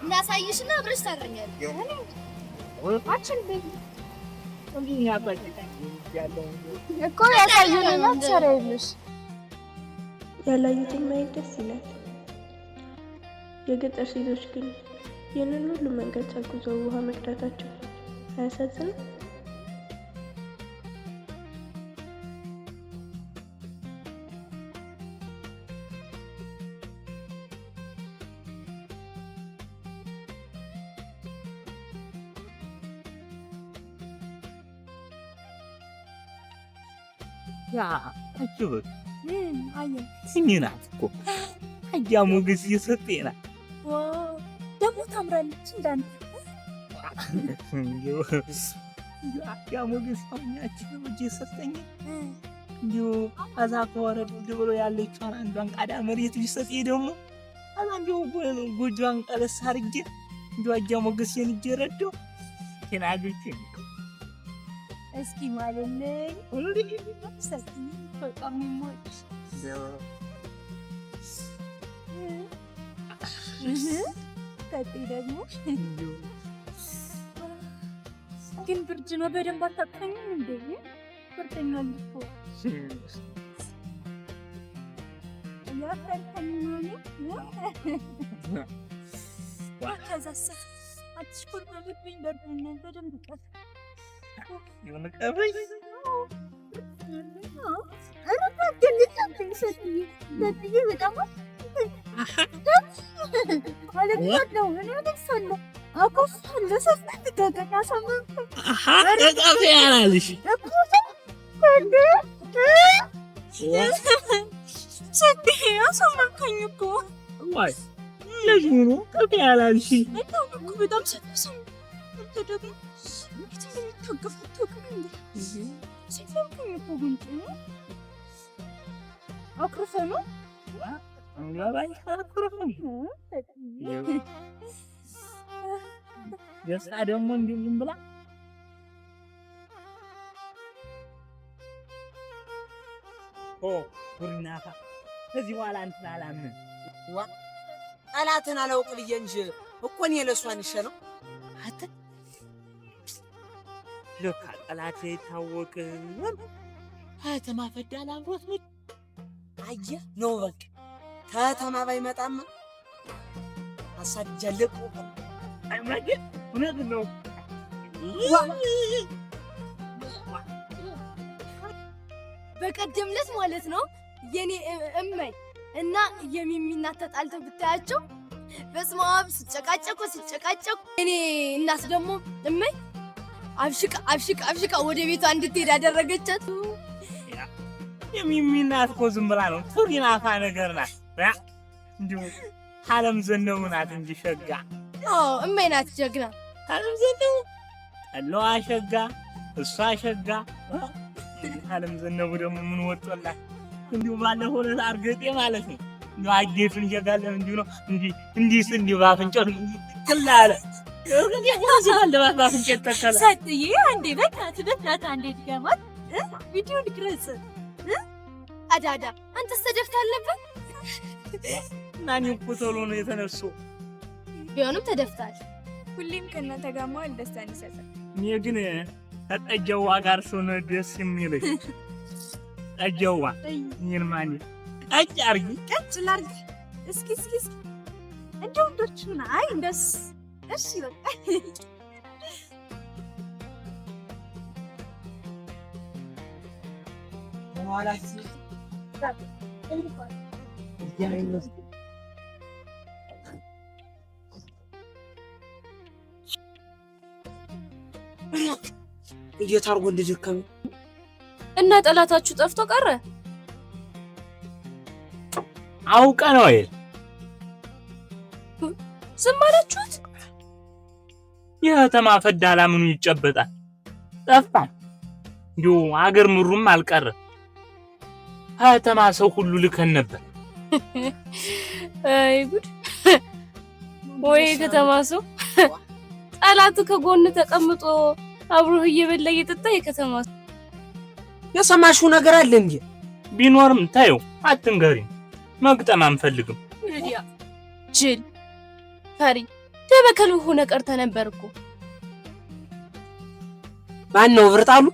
እናሳይሽና አብረሽ ታረኛለሽ። እኮ ያሳዩንና ትሰሪያለሽ። ያላዩትን ማየት ደስ ይላል። የገጠር ሴቶች ግን ይህንን ሁሉ መንገድ ተጉዘው ውሃ መቅዳታቸው አያሳዝንም? ያ አጅበ እኔ ናት እኮ አያ ሞገስ እየሰጠኝ ናት። Wow ደግሞ ታምራለች እንዳንተ። እንዲሁ አያ ሞገስ አሁን ያችን ልጅ የሰጠኝ እንዲሁ ከዛ ከወረድ ብሎ ያለችዋን አንዷን ቃዳ መሬት ቢሰጠኝ ደግሞ ከዛ እንዲሁ ጎጇን ቀለስ አድርጌ እንዲሁ አያ ሞገሴን እጄ ረዳው ቴናግቼ እስኪ ማለልኝ በጣም የምወድሽ ጠጤ ደግሞ ግን ብርድ ነው። በደንብ አታቅፈኝም እንዴ? ብርደኛል እኮ እያፈርከኝ ነው። ከዛስ አትሽኮርመምብኝ፣ በርዶኛል። በደንብ ቀፍ የሆነ ቀበኝ ያላልሽ አሳመምከኝ እኮ ለዚህ ነው ቀፍ ያላልሽ። እንደውም እኮ በጣም ሰተሰም አንተ ደግሞ እንዴት እንደሚታገፍ አታውቅም እንዴ? ሲፈምከኝ እኮ ጉንጭ ነው አኩርፈህ ነው አላኮረፍም። ደስታ ደግሞ እንዲሁ ዝም ብላ ኦ ጉርናፋ ከዚህ በኋላ እንትን አላምንም። ዋ ጠላትን አላውቅ ብዬ እንጂ እኮ እኔ ለእሷ አንሼ ነው። አንተ ለካ ጠላት አይታወቅም። ከተማ ፈዳል አብሮት ነው። አየህ ነው በቃ ከተማ ባይመጣማ አሳድጃለሁ። አይማግን እውነት ነው። በቀደም ዕለት ማለት ነው የኔ እመይ እና የሚሚ እናት ተጣልተው ብታያቸው፣ በስመ አብ ሲጨቃጨቁ ሲጨቃጨቁ፣ የኔ እናት ደግሞ እመይ አብሽቃ አብሽቃ አብሽቃ ወደ ቤቷ እንድትሄድ አደረገቻት። የሚሚ እናት እኮ ዝም ብላ ነው ቱሪናፋ ነገር ናት። እንዲሁ አለም ዘነቡ ናት እንጂ ሸጋ። አዎ እመይ ናት ጀግና። አለም ዘነቡ ጠላዋ ሸጋ፣ እሷ ሸጋ። አለም ዘነቡ ደግሞ ምን ወጦላት እንዲሁ ባለፈው ዕለት አርገጤ ማለት ነው እንዲሁ አጌቱን እየጋለም እንዲሁ ነው እንዲህ እንዲህ እንዲሁ በአፍንጫው ትክል አለ። በአፍንጫ ተከለ። ሰጥዬ አንዴ በእናትህ በእናትህ አንዴ ድገማት፣ ቪዲዮ ልቅረጽ። አዳዳ አንተስ ተደፍተህ አልነበር? እና እኔ እኮ ቶሎ ነው የተነሱ። ቢሆንም ተደፍተሃል። ሁሌም ከእናንተ ጋር መዋል ደስታን ይሰጣል። እኔ ግን ከጠጀዋ ጋር ስሆን ደስ የሚለኝ። ጠጀዋ እኔን ማን ቀጭ አርጊ ቀጭ ላርግ። እስኪ እስኪ እስኪ እንደ ወንዶቹ ና። አይ እንደስ እሺ በቃ እንዴት አድርጎ እንደደከመ። እና ጠላታችሁ ጠፍቶ ቀረ። አውቀ ነው አይደል? ዝም አላችሁት? የከተማ ፈዳላ ምኑ ይጨበጣል? ጠፋ። እንዲሁ አገር ምሩም አልቀረ። ከተማ ሰው ሁሉ ልከን ነበር። አይ ጉድ! ወይ የከተማ ሰው ጠላቱ ከጎን ተቀምጦ አብሮህ እየበላ እየጠጣ የከተማ ሰው። የሰማሽው ነገር አለ እንዴ? ቢኖርም ታየው አትንገሪም። መግጠም አንፈልግም። ወዲያ ጅል ፈሪ ደበከል ሆነ ቀርተ ነበር እኮ። ማን ነው ብርጣሉ?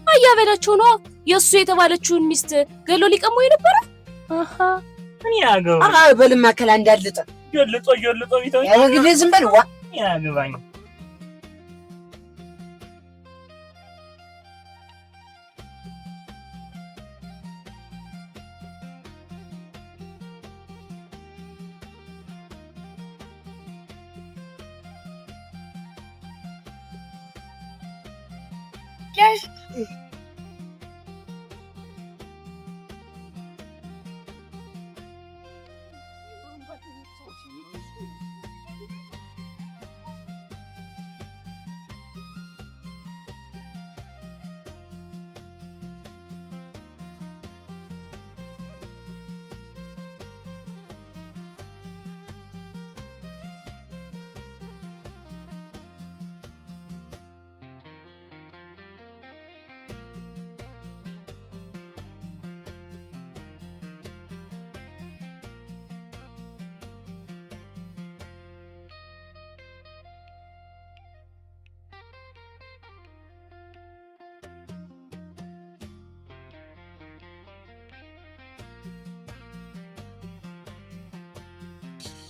አያበላቸው ነው የእሱ የተባለችውን ሚስት ገሎ ሊቀመው የነበረ። አሃ እኔ ያገባኝ ኧረ በልማ ከላ እንዳልጠ ጆልጦ ጆልጦ ቢተው ያው እንግዲህ ዝም በል ዋ ያገባኝ።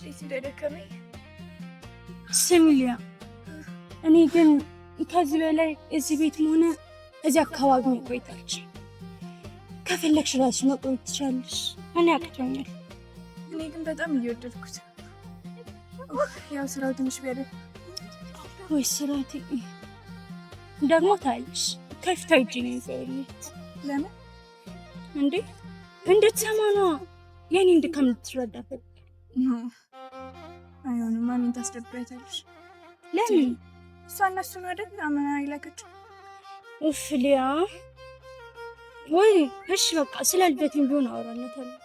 እንዴት እንደደከመኝ። ስሚ ሊያ፣ እኔ ግን ከዚህ በላይ እዚህ ቤትም ሆነ እዚህ አካባቢ መቆየት አልችልም። ከፈለግሽ እራስሽ መቆየት ትችያለሽ። እኔ አቅቶኛል። እኔ ግን በጣም እየወደድኩት ነው። ያው ስራው ትንሽ ቢያደርግ ወይ ስራቴ ደግሞ ታያለሽ። ከፊታ እጅ ነው ይዘውልኝ። ለምን እንዴ እንድትሰማ ነዋ። የኔን ድካም እንድትረዳ ፈልጌ። አይሆንም። ማሚን ታስደብሪያታለሽ። ለምን? እሷ እነሱን አይደል አምና የላከችው። ኡፍ ሊያ፣ ወይ እሺ በቃ ስለ ልደቴም ቢሆን አወራለታለሁ።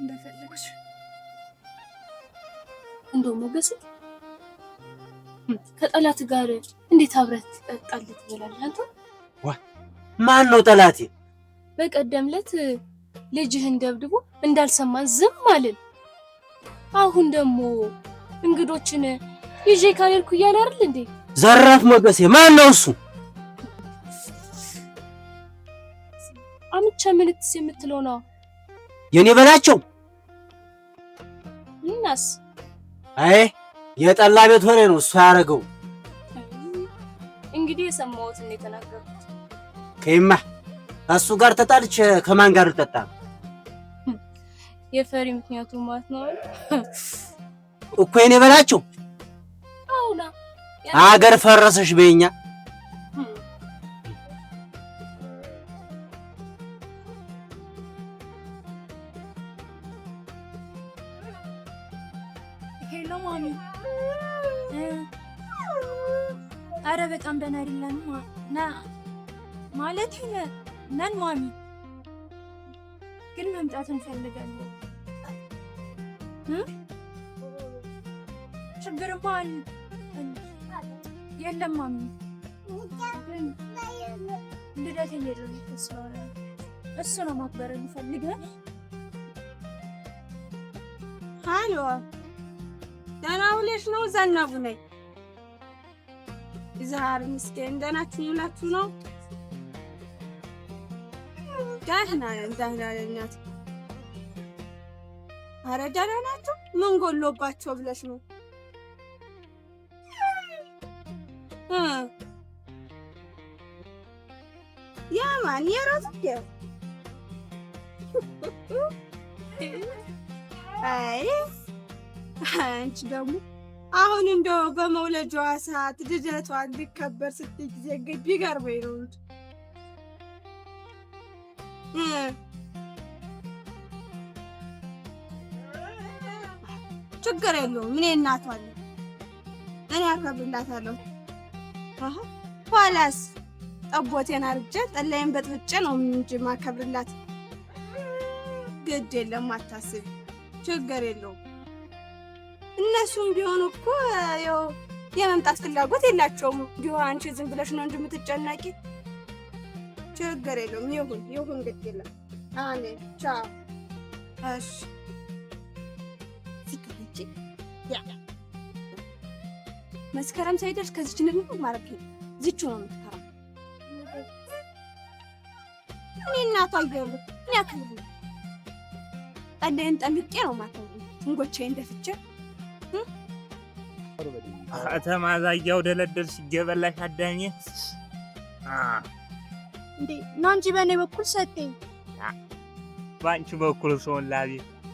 እንደፈለግሽ። እንደው ሞገስ ከጠላት ጋር እንዴት አብረህ ትጠጣለህ ትበላለህ አንተ? ማን ነው ጠላቴ? በቀደም ዕለት ልጅህን ደብድቦ እንዳልሰማን ዝም አልን። አሁን ደግሞ እንግዶችን ይዤ ካልሄድኩ እያለ አይደል እንዴ? ዘራፍ ሞገሴ፣ ማን ነው እሱ? አምቻ ምንትስ የምትለው ነው። የኔ በላቸው። እናስ አይ የጠላ ቤት ሆነ ነው እሱ ያደረገው። እንግዲህ የሰማሁትን ነው የተናገርኩት። ከይማ ከእሱ ጋር ተጣልቼ ከማን ጋር ልጠጣ? የፈሪ ምክንያቱ ማለት ነው እኮ የኔ በላቸው። አውና አገር ፈረሰሽ በኛ። Hello ማሚ። አረ በጣም ደህና አይደለንም ና ማለት ነን ማሚ፣ ግን መምጣት እንፈልጋለን። ችግርማ የለም ማሚ፣ ግን ልደት እየደረሰ ስለሆነ እሱ ነው ማክበር እንፈልገን። ሃሎ ደህና ውለሽ ነው? ዘነቡ ነኝ። ይዝሃር ምስኪን ደህናችሁ ውላችሁ ነው? ደህና ነን፣ ደህና ነን እናት። ኧረ ደህና ናቸው። ምን ጎሎባቸው ብለሽ ነው? የማን የራሱ? አይ አንቺ ደግሞ አሁን እንደው በመውለጃዋ ሰዓት ልደቷን ሊከበር ስትይ ጊዜ ቢገርመኝ ነው እንጂ ችግር የለውም። እኔ እናቷ ነኝ፣ እኔ አከብርላታለሁ። ኋላስ ጠቦቴን አርጄ ጠላዬን በጥብጬ ነው እንጂ ማከብርላት። ግድ የለም አታስቢ፣ ችግር የለውም። እነሱም ቢሆኑ እኮ ያው የመምጣት ፍላጎት የላቸውም። እንዲሁ አንቺ ዝም ብለሽ ነው እንጂ የምትጨነቂ። ችግር የለውም። ይሁን ይሁን፣ ግድ የለም። አሜን። ቻው። እሺ። መስከረም ሳይደርስ ከዚች ንቅንቅ ማድረግ ዝቹ ነው የምትከራው። እኔ እናቷ እያሉ እኔ አክብሩ ጠላዬን ጠምቄ ነው ማተው እንጎቻዬን ደፍቼ ከተማ ዛያው ደለደልሽ ገበላሽ አዳሜ እንዴ ና እንጂ በእኔ በኩል ሰጠኝ። በአንቺ በኩል ሰውን ላቤ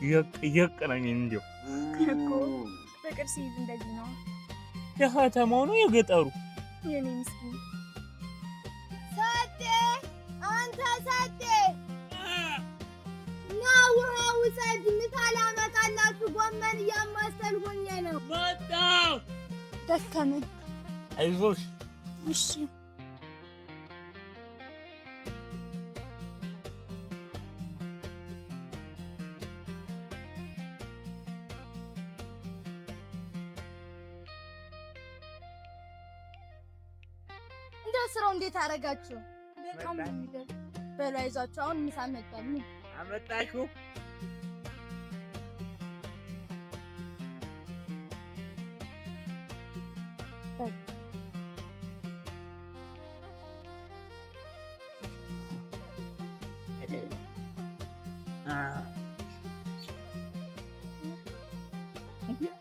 የቅ የቅ ነው የሚል እንዲያው እኮ ፍቅር ሲይዝ እንደዚህ ነው። የከተማው ነው የገጠሩ የኔ ምስኪን ሰጤ አንተ ሰጤ ና ውሃ ውሰድ። ምሳ ላመጣላችሁ ጎመን እያማሰልኩኝ ነው። መጣሁ። ደከመኝ። አይዞሽ። እሺ እንደው ስራው እንዴት አደረጋችሁ? በጣም ነው የሚገርም። በሉ አይዟችሁ፣ አሁን ምሳ መጣል። አመጣሽው።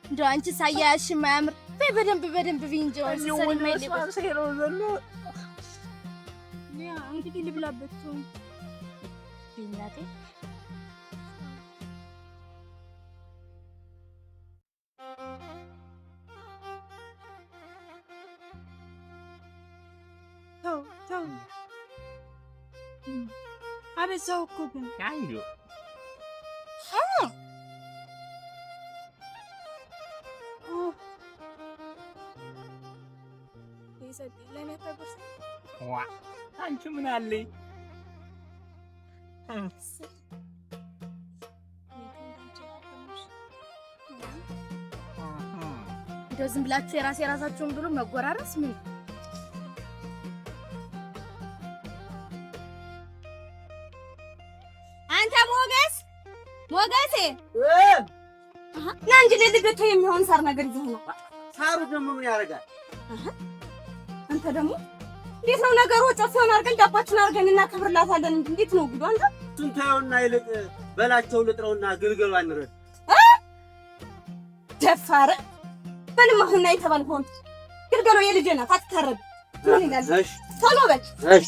እንደው አንቺ ሳያያሽ የማያምር በይ፣ በደንብ በደንብ ብይ እንጂ አሁን ስትሰሪ የማይለቆት ሊያ እንግዲህ ልብላበት። እናቴ ተው ተው፣ አበዛው እኮ ግን አንዱ ለእኔ አታጎርሰኝ? ዋ አንቺ ምን አለኝ? እንደው ዝም ብላችሁ የራስ የራሳችሁን ብሎ መጎራረስ ምን አንተ ሞገስ ሞገሴ ና እንጂ ለልደቱ የሚሆን ሳር ነገር ይዘህ ነው። ሳሩ ደግሞ ምን ያደርጋል? አንተ ደግሞ እንዴት ነው ነገሩ? ጨፌውን አድርገን ዳባችን አድርገን እናከብርላታለን እንጂ እንዴት ነው ጉዱ? አንተ እሱን ተይውና ይልቅ በላቸው ልጥረውና ግልገሉ አንረድ። ደፋር በልም አሁን ና የተባልከውን ግልገሎ የልጄ ናት፣ አትታረድ። ምን ይላል? እሺ ቶሎ በል። እሺ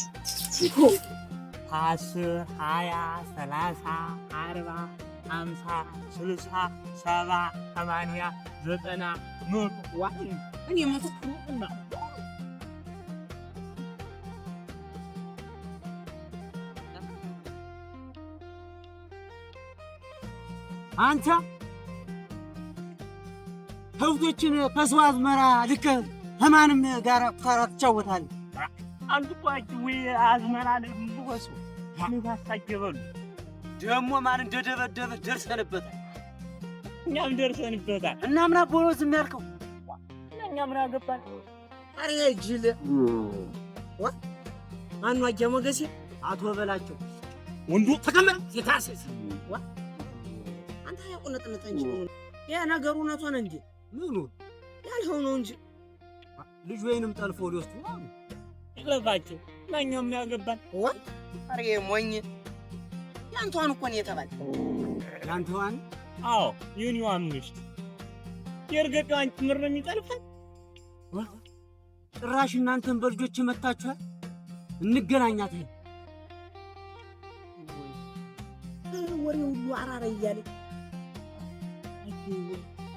10፣ 20፣ 30፣ 40፣ 50፣ 60፣ 70፣ 80፣ 90፣ 100 ዋ እኔ 100 እና አንተ ከብቶችን ከሰው አዝመራ ልከህ ከማንም ጋር ኩታራ ትጫወታለህ። አንዱ ቋጭ ወይ አዝመራ ልወሱ ንፋስ ደግሞ ማን እንደደበደበ ደርሰንበታል። እኛም ደርሰንበታል። እና ምን አቦ ነው ዝም ያልከው? እና እኛ ምን አገባን? ኧረ ጅል ዋ ማነው አያ ሞገሴ? አቶ በላቸው ወንዱ ተቀመጥ የታሰስ ዋ አንተ ያቆነጥነጠ እንጂ ያ ነገሩ እውነት ሆነ እንዴ? ምኑ ያልኸው ነው እንጂ ልጅ ወይንም ጠልፎ ሊወስዱ ነው አሉ። ይለፋቸው እና እኛ ምን ያገባን? ዋ ኧረ ሞኝ ያንተዋን እኮ ነው የተባለ። ያንተዋን? አዎ የኔዋን ምሽት የእርገጫዋን ጭምር ነው የሚጠልፈን። ጭራሽ እናንተን በልጆች መታችኋል። እንገናኛለን። ወሬ ሁሉ አራራ እያለ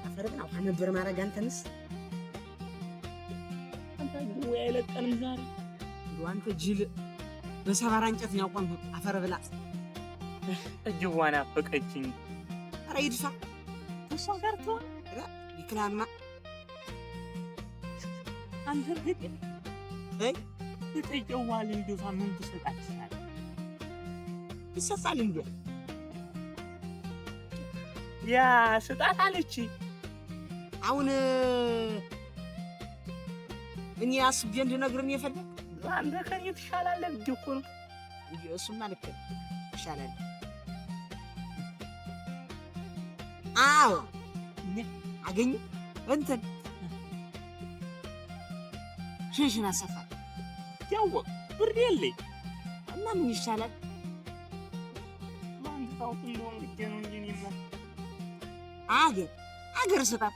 አፈር ግን አውቃ ነበር ማድረግ። አንተንስ አንተ ወይ አይለቀንም ዛሬ። እንደው አንተ ጅል በሰባራ እንጨት ነው ያቆምኩት። አፈር ብላ እጅዋን አፈቀችኝ። ኧረ ይድፋ እሷ ጋር ትሆን ይክላማ አንተ ግን አይ እጠየዋል እንደው ሳምንት ትሰጣችኋለህ? ይሰጣል እንዴ? ያ ስጣት አለች። አሁን እኔ አስቤ እንድነግርህ ነው የፈለግ? አንተ ከእኔ ትሻላለህ ብዬሽ እኮ ነው። እሱማ ልክ ነህ፣ ትሻላለህ። አዎ አገኘሁ። እንትን ሽንሽን አሰፋ ያወቅ ብር የለኝ እና ምን ይሻላል? ማን ታውቅ እንደሆነ ብዬ ነው እንጂ እኔማ አገር አገር ስጣት።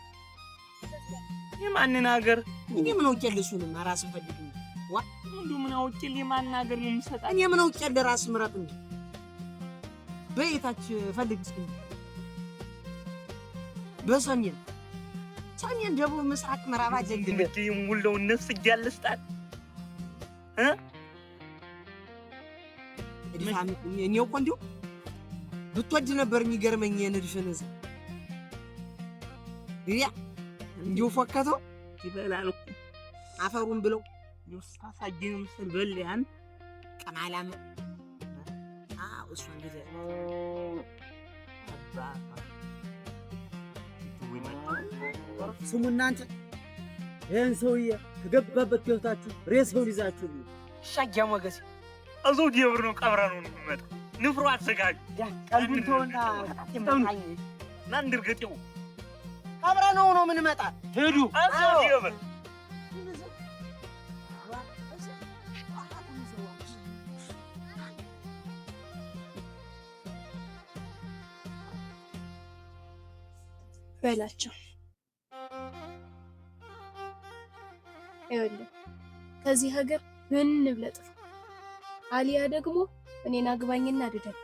የማንን አገር? እኔ ምን አውቄልህ? እሱንማ ራስህ ፈልግ እንጂ። ዋ እንደው ምን አውቄልህ? የማንን አገር ነው የምሰጣት? እኔ ምን አውቄልህ? ራስህ ምረጥ እንጂ። በየታች ፈልግ እስኪ። በሰሜን ሰሜን፣ ደቡብ፣ ምስራቅ፣ ምዕራብ አይደለም። እንግዲህ የሞላውን ነፍስ እያለ ስጣት እ እድፋም እኔ እኮ እንዲሁ ብትወድ ነበር የሚገርመኝ የንድፍን እዚህ ያ እንዲሁ ፎከተው ይበላል እኮ አፈሩን ብለው ሳሳጅ ነው መሰል በል ያን ቀማላም። አዎ እሷ እንግዲህ ስሙ እናንተ ይህን ሰውዬ ከገባበት ገብታችሁ ሬሳውን ይዛችሁ ነው። ሻጊያ ሞገስ እዛው ደብር ነው ቀብረ ነው የምመጣው። ንፍሮ አዘጋጁ። ቀልዱን ተውና ና እንድርገጤው ቀብረ ነው ነው የምንመጣ። ሂዱ እዛው ደብር። በላቸው። ይኸውልህ ከዚህ ሀገር ምን ብለህ ጥፋ፣ አሊያ ደግሞ እኔን አግባኝና ድደን።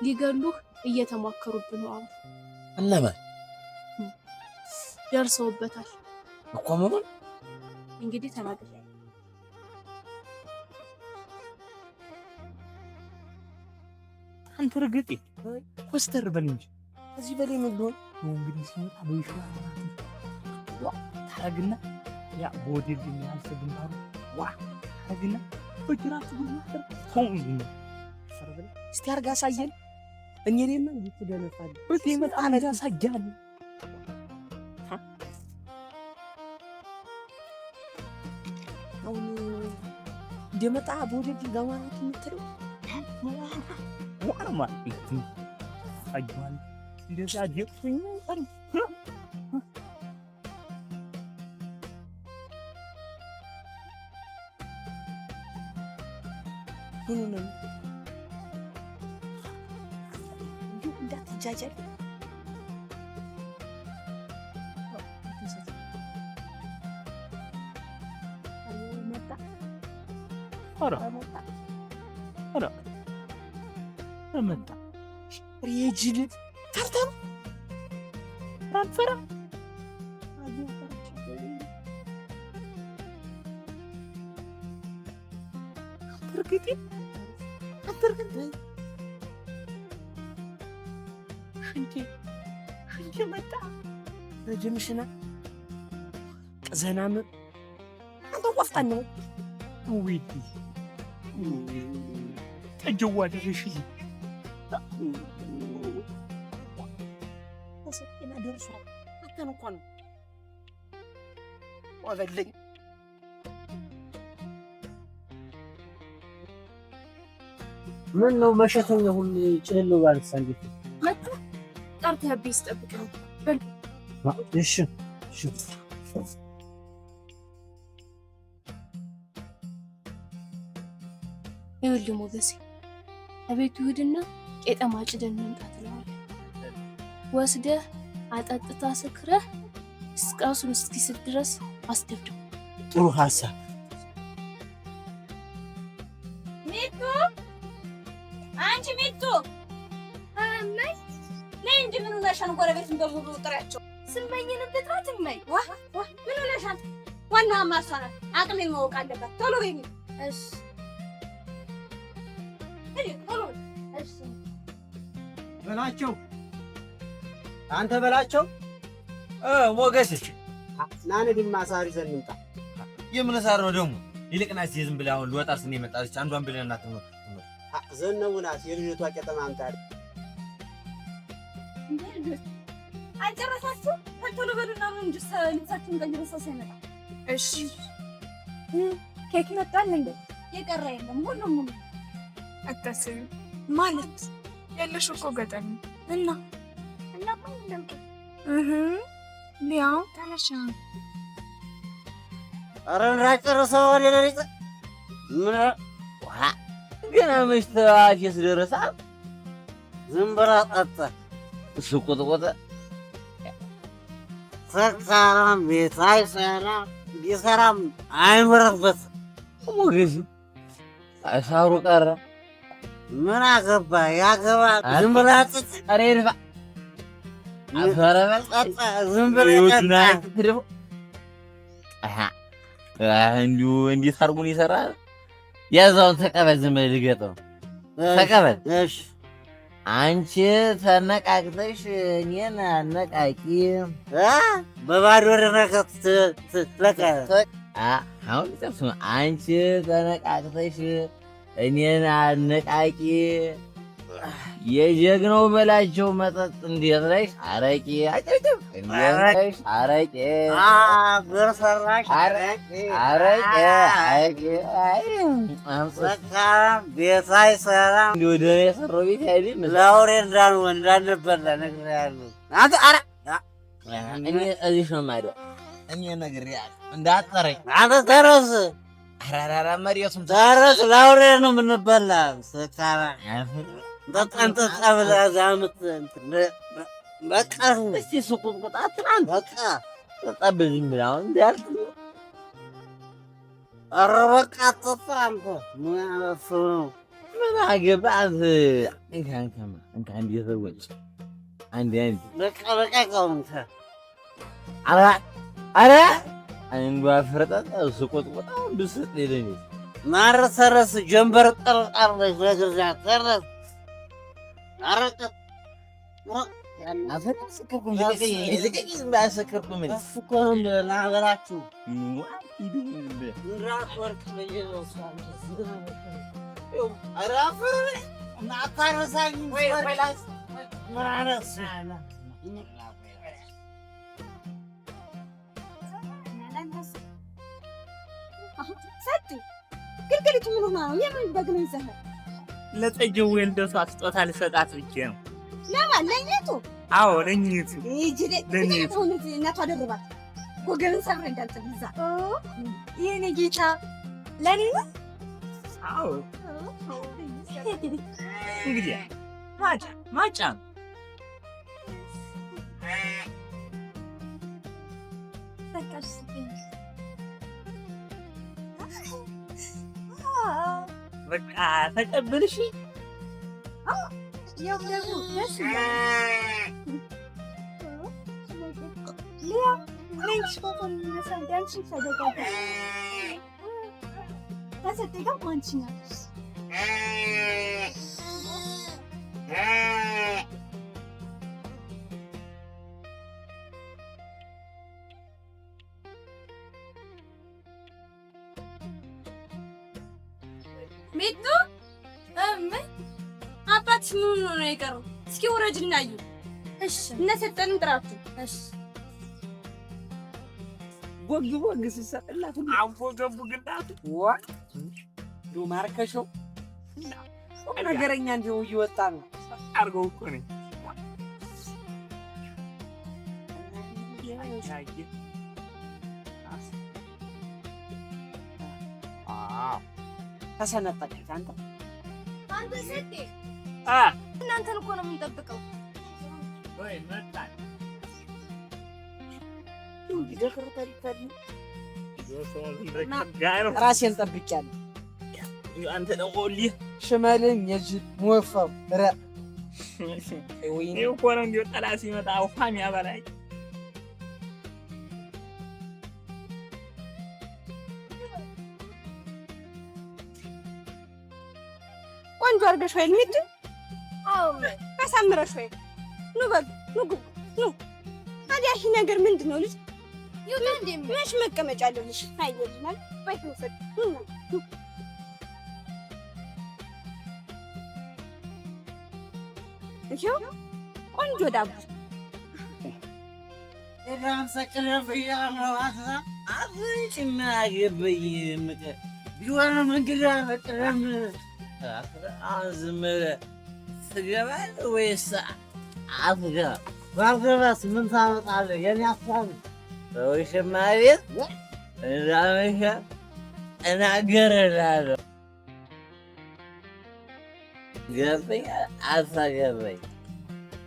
ሊገሉህ እየተሟከሩብህ ነው። አሁን እነማን? ደርሰውበታል እኮ ምኑን? እንግዲህ ተናግሬያለሁ። አንተ እርግጤ ኮስተር በል እንጂ። ከዚህ በላይ ምን ሊሆን ነው እንግዲህ ሲመጣ በይሽዋ ዋ ታረግና ያ ቦዴል የሚያልፍ ግንባሩ ዋ ታረግና በጅራቱ ግንባር ተው እንጂ እስቲ አርጋ አሳየን። እኔ እኔማ እንዴት ትደነፋለህ? በዚህ ይመጣ አረጋ አሳያለሁ። አሁን እንደመጣ ቦዴል ገማራት የምትለው ዋ ነው ማለት ነው። አሳየዋለሁ። እንደዚያ ጀቅቶኝ ነው። ምኑ ነው እንዲሁ እንዳትጃጃል። ኧረ ኧረ መጣ። የጅል ፈርተህ ነው? አልፈራም። እርግጤ አትርግጥ። ሽንቴ ሽንቴ መጣ። ረጅምሽና ቅዘናም አንተ ቆፍጣን ነው። ውይ ጠጀዋ ደረሽልኝ። ተሰጤና ደርሷል። አንተን እኮ ነው ወበልኝ። ምን ነው መሸተኛ ሁሉ ጭልሎ ባልሳ እንዴት መጣ ጠርተህብኝ ስጠብቅ ነው። በል እሺ እሺ። ይኸውልህ ሞገሴ እቤቱ ሂድና ቄጠማ ጭደን እንምጣ ትለዋለህ። ወስደህ አጠጥታ ስክረህ ራሱን እስኪስት ድረስ አስደብድብ። ጥሩ ሀሳብ። ሚቱ አንቺ ሚቱ እመይ ነይ እንጂ ምን ሆነሻል? ጎረቤቱን በሙሉ ጥሪያቸው። ስመኝንም ልጥራት እመይ። ዋ ዋ ምን ሆነሻል? ዋናዋማ እሷ ናት። አቅሜን ማወቅ አለባት። ቶሎ በይ ሚቱ። እሺ ሂጂ ቶሎ በይ። እሺ በላቸው፣ አንተ በላቸው። ሞገስ ና ንድማ ሳር ይዘን እንምጣ። የምን ሳር ነው ደግሞ? ይልቅ ና እስኪ ዝም ብለህ አሁን ልወጣ ስን የመጣች አንዷን ብለን እናት ነው። ዘነቡ ናት የልጅቷ ቄጠማ አምጣ። እንዴ ልጆች አልጨረሳችሁም? ቶሎ በሉና ምን እንጂ ልብሳችሁን ቀይሩ ሰው ሳይመጣ። እሺ ኬክ መጣል እንዴ? የቀረ የለም ሁሉም ሙሉ። አታስቢ ማለት ያለሽው እኮ ገጠር ነው። እና እናማ የለም ኬክ። እህ ሊያው ተነሻ። ኧረ እንዳጨርሰው ሌሊት ምን ገና መች ተዋፌስ ደረሰ። ዝም ብለህ ጠጣ። እሱ ቆጥቆጠ ሰካራም ቤት አይሰራም፣ ቢሰራም አይኖርበት። ሞገስ ሳሩ ቀረ። ምን አገባ ያገባ። ዝም ብለህ ጠጣ። ኧረ ይድፋ አፈረ በል። ጠጣ፣ ዝም ብለህ ጠጣ። እንዲሁ እንዴት አድርጎ ነው የሰራህ? ያዛውን ተቀበል፣ ዝም ብለህ ልገጠው ተቀበል። እሺ አንቺ ተነቃቅተሽ እኔን አነቃቂ። በባዶ ረከት ትለቃለህ። አሁን ጨርሱ። አንቺ ተነቃቅተሽ እኔን አነቃቂ። የጀግናው በላቸው መጠጥ እንዴት ነሽ? አረቄ አጨብጭብ። እንዴት ነሽ? አረቄ ብር ሰራሽ አረቄ አረቄ። አይ ሰካራም ቤት አይሰራም። እንዲሁ ደህና የሰራው ቤት አይደል? ለአውሬ እንዳንሆን እንዳንበላ ነግሬሃለሁ። አንተ ኧረ እኔ እዚህ ነው የማድረው። እኔ ነግሬሃለሁ እንዳትጠረኝ። አንተ ተረስ ኧረ መሬቱም ተረስ፣ ለአውሬ ነው የምንበላ። ሰካራም ጠጣ እንጠጣ ብለህ እዛ በቃ እስኪ ሱቁን ቁጣ ትናንት በቃ ጠጣበት ዝም ብለህ አሁን እንዲህ ኧረ በቃ አትጠጣ አንተ። ምን አይነት ሰው ነው? ምን አገባህ አንተ? እንካ እንካማ እንካ አንድ የተወጭ አንድ አንድ በቃ በቃ እንካ። ኧረ ኧረ አንዷ ፍርጠጥ እሱ ቁጥቁጣ ብስጥ ይለኝ ማር ተረስ ጀንበር ጠልቃለች ነግሬሃለሁ። ተረስ ኧረ አልሰከርኩም። ልቀቀኝ ልቀቀኝ። ዝም ብለህ አልሰከርኩም። እኔ እሱ እኮ ነው ላበላችሁ እንዳትወርቅ ብዬ ነው። እሷ ኧረ አፈር አታረሳኝም። ምን አይነት ሰው ነው? ሰጥ ግልገሊቱ ምን ሆና ነው? የምን በግ ነው ይዘኸው? ለጠጀው ወልደቷ ስጦታ ልሰጣት ብዬ ነው። ለማን? ለእኛቱ? አዎ ለእኛቱ። ለእኛቱ እናቷ ደርባት ወገብን ሰብረ እንዳልጥል ይዛ። የኔ ጌታ ለኔ ነው? አዎ እንግዲህ ማጫ ማጫ ነው። በቃ እሺ። በቃ ተቀበልሽ። ያው ደግሞ ደስ ይላል። ሊያ ነጭ ፎቶ የሚነሳ እንደ አንቺ ፈገግ ተሰጠ ጋር አንቺ ናት። ሚጡ እም አባትሽ ምን ሆኖ ነው የቀረው? እስኪ ውረጅና እዩ። እሺ እነ ሰጠንም ጥራችሁ። እሺ ቦግ ቦግ ስትሰጥላት ሁሉ አንፎ ገቡ ግላቱ ዋ እንደው ማርከሸው ነገረኛ እንዲሁ እየወጣ ነው። አድርገው እኮ ነኝ። ተሰነጠቀች። አንተ አንተ ሰጤ እናንተን እኮ ነው የምንጠብቀው። ወይ መጣን። ራሴን ጠብቄያለሁ። አንተ ደግሞ እልህ ሽመልን የጅል ሞፈር ረ እኔ እኮ ነው እንዲሁ ጠላት ሲመጣ ውሃ የሚያበላኝ። ቆንጆ አድርገሽ ወይ ሚጡ? አዎ አሳምረሽ ወይ? ኑ በሉ ኑ ግቡ ኑ። ታዲያ ይህ ነገር ምንድን ነው ልጅ? መች መቀመጫ አለው ልጅ? አይደለም በይ ውሰድ። ኑ ኑ ይኸው ቆንጆ ዳቦ ቢሆንም እንግዲህ በቅደም አሁን ዝም ብለህ ትገባለህ ወይስ አትገባም? ባልገባስ ምን ታመጣለህ? የኔ ሀሳብ በውሽማ ቤት እንዳመሸ እናገርልሃለሁ። ገባኝ አልተገባኝ።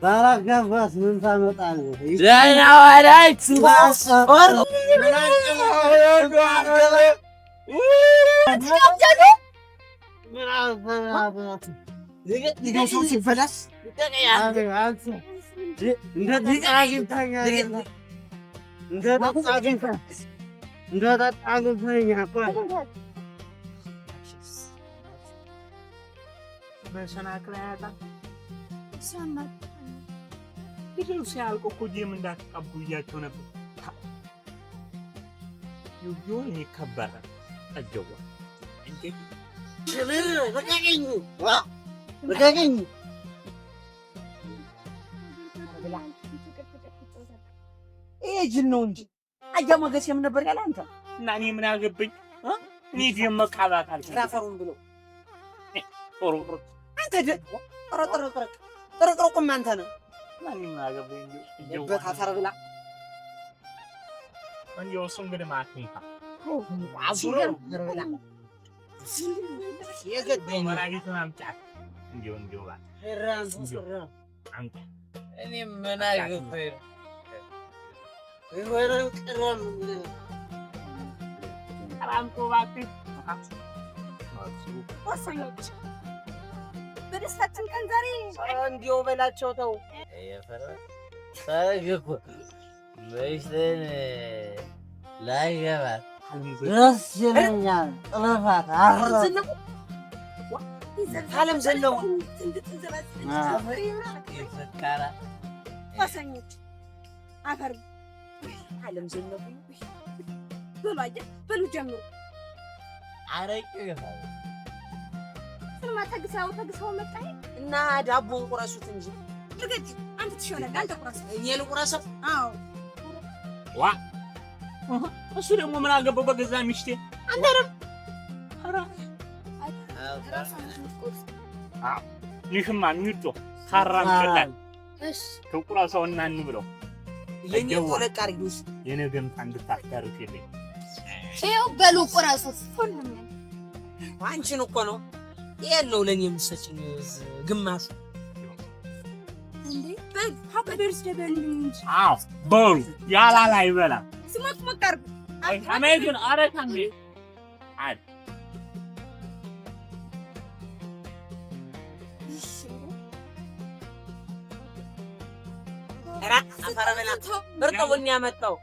ባላጋባስ ምን ታመጣለህ? ደህና ዋላችሁ። ሰው ሲፈላስ መሰናክል አያጣም። ልጁ ሲያልቅ እኮ ጌም እንዳትቀቡ ብያቸው ነበር። ዩጊዮን ይከበራል። ጠጀዋ እንዴ ልቀቀኝ! ልቀቀኝ! ይሄ ጅል ነው እንጂ አያ ሞገሴም ነበር ያለ አንተ እና እኔ ምን አገባኝ? እኔ ደም መቃባት አልፈልግም። ራፈሩን ብሎ ጥሩ አንተ ጥርጥርቁም አንተ ነህ። እና እኔ ምን አገባኝ? በት አፈር ብላ እንዲያው እሱ እንግዲህ ማትንካ አዙሮ ብላ የገደኝ መራጊቱን አምጫት። እንዲያው እንዲያው እባክህ አምጫት። እኔ ምን አገባኝ? የሆነው ቅረም ኧረ አምጡ እባክህ። ወሳኞች በደስታችን ቀን ዛሬ እንዲያው በላቸው ተው። ሰርግ እኮ ሚስቴን ላገባት ደስ ይለኛል። ጥለፋት አፍረ አለም ዘለው የፈካራ ወሳኞች አፈር አለም ዘለው በሉ አየህ፣ በሉ ጀምሩ። አረቄ ይፋል ስማ ተግሳው ተግሳው መጣ እና ዳቦን ቁረሱት እንጂ እርግጥ አንተ ትሻላለህ። አንተ ቁረስ። እኔ ልቁረሰው? አዎ ዋ እሱ ደግሞ ምን አገባው በገዛ ሚስቴ። አንተንም ኧረ ይህማ ሚጡ ካራም ጭላል ትቁረሰውና እንብለው። የኔ ቆለቅ አድርጊው። የነገምታ እንድታስታርቅ የለኝ ይኸው በሉ ቁረሱት። ሁሉም አንቺን እኮ ነው። ይሄን ነው ለእኔ የምትሰጪኝ ግማሹ። እንዴ በል happy birthday በሉኝ እንጂ። አዎ በሉ ያላላ አይበላም። ስሞቅ ሞቅ አድርጉ። አሜሪካን ኧረ ታሜ አይ ኧረ አፈር ብላ እርጥቡን ያመጣው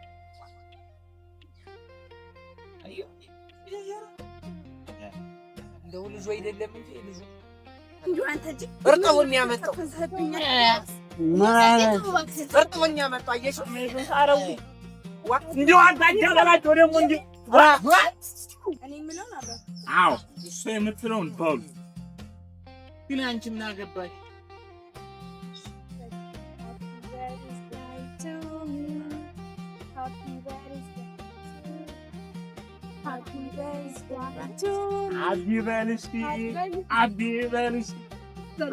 እንደው ልጁ አይደለም እንጂ ልጁ እንዲሁ አንተ እጅ እርጥቡን ያመጣው እርጥቡን ያመጣው አየሽው? እንዲሁ አንተ አጃበላቸው ደግሞ እንዲሁ እኔ የምለውን አብረን አዎ እሱ የምትለውን በሉ። ግን አንቺ ምን አገባሽ? አቢ በል እስኪ አቢ በል እስኪ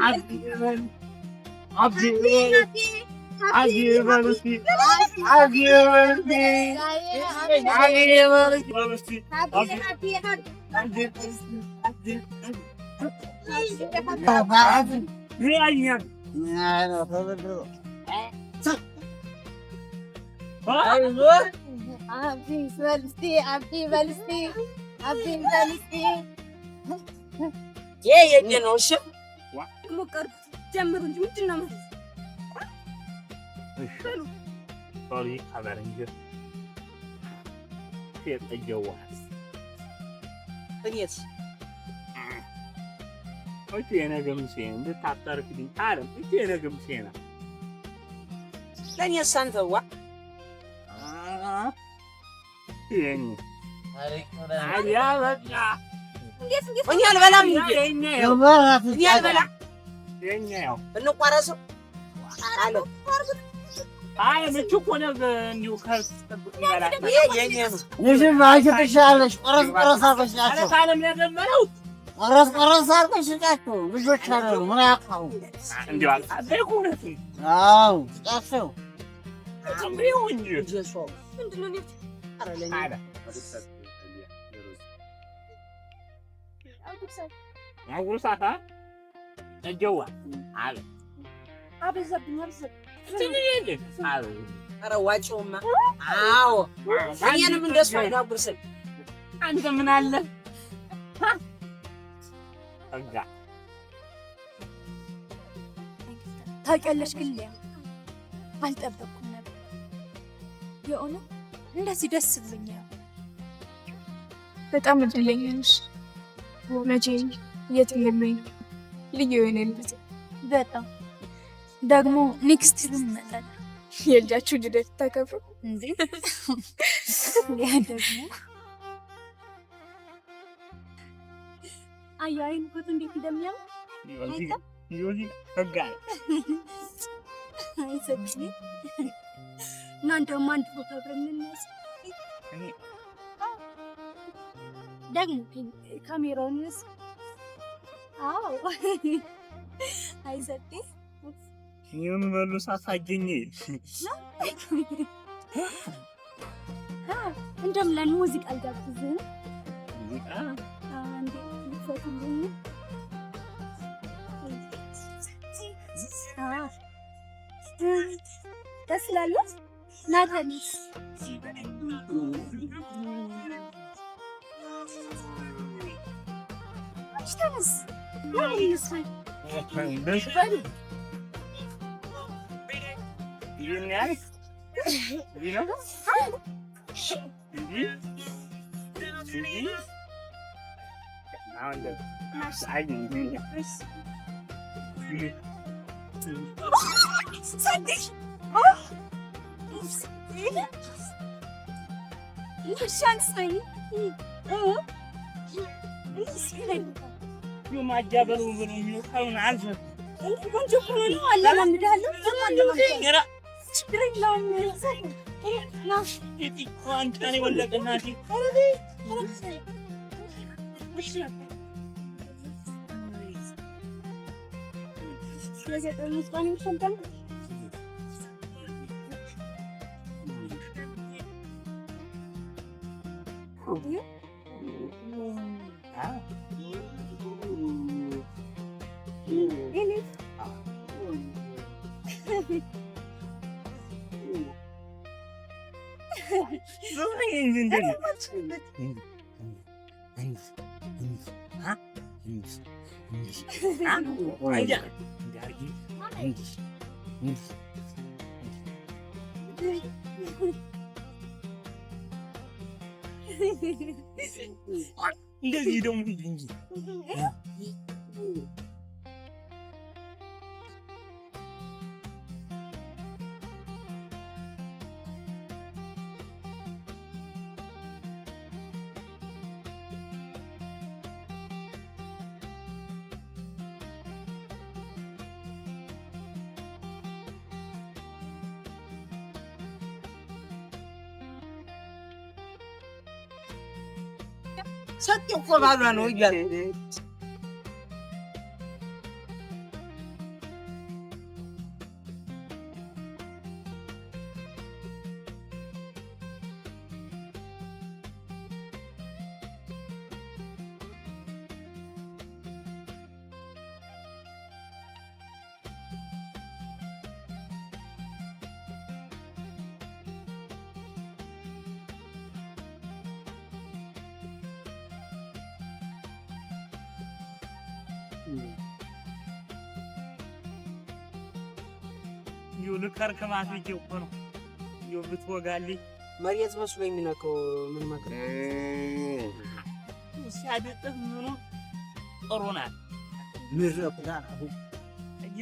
አቢ በል አቢ በል አቢ በል እስኪ አቢ በል እስኪ አቢ በል እስኪ ያኛል አቢ በል እስኪ አቢ በል እስኪ አቢ በል እስኪ ይሄ የኔ ነው። እሺ ሞቅ አድርጉት ጀምሩ እንጂ ምንድን ነው ማለት በሉ ይከበር እንጂ የጠየዋ እኔስ እቺ የነገ ምሴ እንድታጠርክልኝ አለም እቺ የነገ ምሴ ናት። ለእኔስ አንተዋ የኔ አያ በቃ እንዴት እንዴት እኔ አልበላም እንጂ የኛ ያው እኔ አልበላም። የኛ ያው እንቋረሰው አለ አይ ምቹ እኮ ነገ እንዲሁ ከብት ስጠብቅ እንበላለን። ይሄ የኔ ነው። ይሽም አንቺ ትሻለሽ። ቆረስ ቆረስ አድርገሽ ኧረ ናቸው ካለም ያዘመረው ቆረስ ቆረስ አድርገሽ ስጫቸው። ልጆች አይደሉ ምን ያውቃሉ? እንዲያው አልጣበይኩ እውነቱን። አዎ ስጫቸው። ጨምሬው እንጂ ምንድን ነው? አለ አጉርሳታ እጀዋ አለ አበዛብኝ አበዛብኝ። ትንሽ አለ። ኧረ ዋጭውማ። አዎ እኔንም እንደሱ አይነት አጉርሰኝ። አንተ ምን አለ ጸጋ ታውቂያለሽ ግን ሊያ አልጠበቅኩም ነበር። የእውነት እንደዚህ ደስ ብሎኛል። በጣም እድለኛ ነሽ። መቼ የት የለኝ ልዩ የሆነ ልጅ። በጣም ደግሞ next እንመጣለን። የልጃችሁ ልደት ታከብሩ እንዴ? ሊያ ደግሞ አየህ አይን ፎቶ እንዴት እንደሚያምር ጸጋ አይሰጥም። እና እንደውም አንድ ፎቶ አብረን እንነሳ። ደግሞ ካሜራውን ያዝ። አዎ አይሰጥም። ይህን በሉ ሳሳገኝ እንደውም ለን ሙዚቃ አልጋብዝህም? ሙዚቃ አንዴ ልክፈትልኝ። ደስ ይላል። ና ተነስ። አንቺ ተነስ። ና እንስፈን። በስፈን ይህን ያህል ይህ ነው እንዲህ እንዲህ አሁን ደግሞ አይ ቆንጆ እኮ ነው። አለማምድሃለሁ። ችግር የለውም። ና የገጠር ሙዚቃን ይሰምታል። እንደዚህ ደግሞ እንጂ ሰጤ እኮ ባሏ ነው እያለ እንዲሁ ልከርክማት ብዬ እኮ ነው። እንዲሁ ብትወጋልኝ መሬት መስሎ የሚነካው ምን መክረ ሲያድጥህ ምኑ ጥሩ ናት። ምድረ አሁን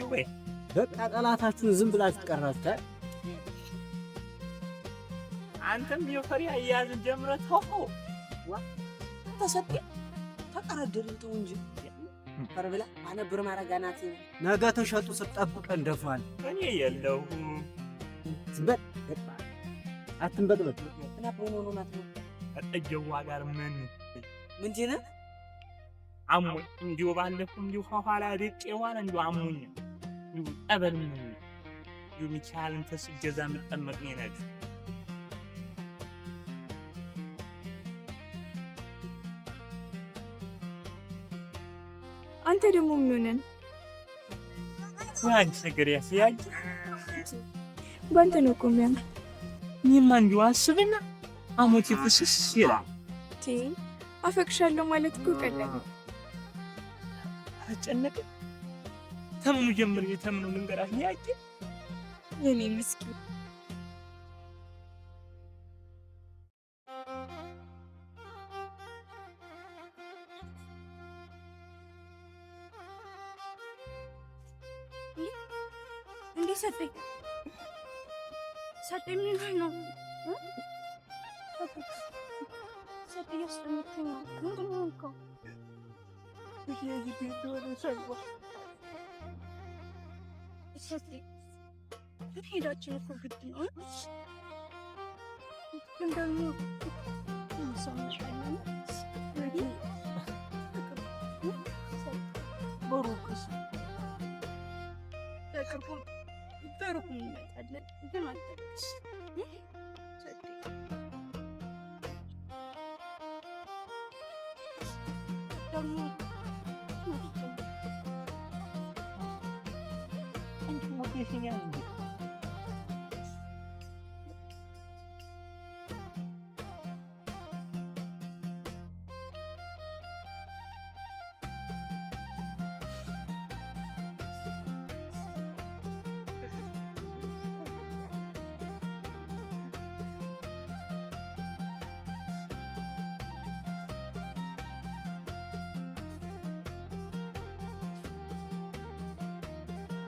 ወይ በቃ ጠላታችሁን ዝም ብላችሁ ቀራችሁ። አንተም የፈሪ አያያዝን ጀምረህ ተውከው። ተሰጤ ተቀረደርን ተው እንጂ ኧረ ብላ አነብር ማረጋ ናት። ነገ ተሸጡ ስትጠብቀን ደፏል። እኔ የለሁም። ዝም በል አትንበጥበጥ። እና ሆኖ ነው ናት ነው ከጠጀዋ ጋር ምን ምንድን ነው? አሞኝ እንዲሁ ባለፈው እንዲሁ ከኋላ ደቄ ኋላ እንዲሁ አሞኛል። እንዲሁ ጠበል ምን እንዲሁ ሚካኤልን ተስጀዛ የምጠመቅ ነው ነገር አንተ ደግሞ ምን ሆነን? ወይ አንቺ ነገር ያስያጅ በአንተ ነው እኮ የሚያምር። እኔማ እንዲሁ አስብና አሞቴ ፍስስ ይላል። አፈቅሻለሁ ማለት እኮ ቀላል ነው። አጨነቀ ተምኑ ጀምሬ ተምኑ ልንገራት ያቄ የኔ ምስኪን እንዴ ሰጠኝ ሰጠኝ፣ ምን ሆነህ ነው? ሰጠኝ እያስጨነቅከኝ ነው። ምንድን ነው የሆንከው? ሰጠኝ መሄዳችን እኮ ግድ ነው። ግን ደግሞ ሰው እንችላለን። በሩቅስ በቅርቡ በሩቁ እንመጣለን፣ ግን አታልቅስ። ደግሞ ወደሽኛል እንዴ?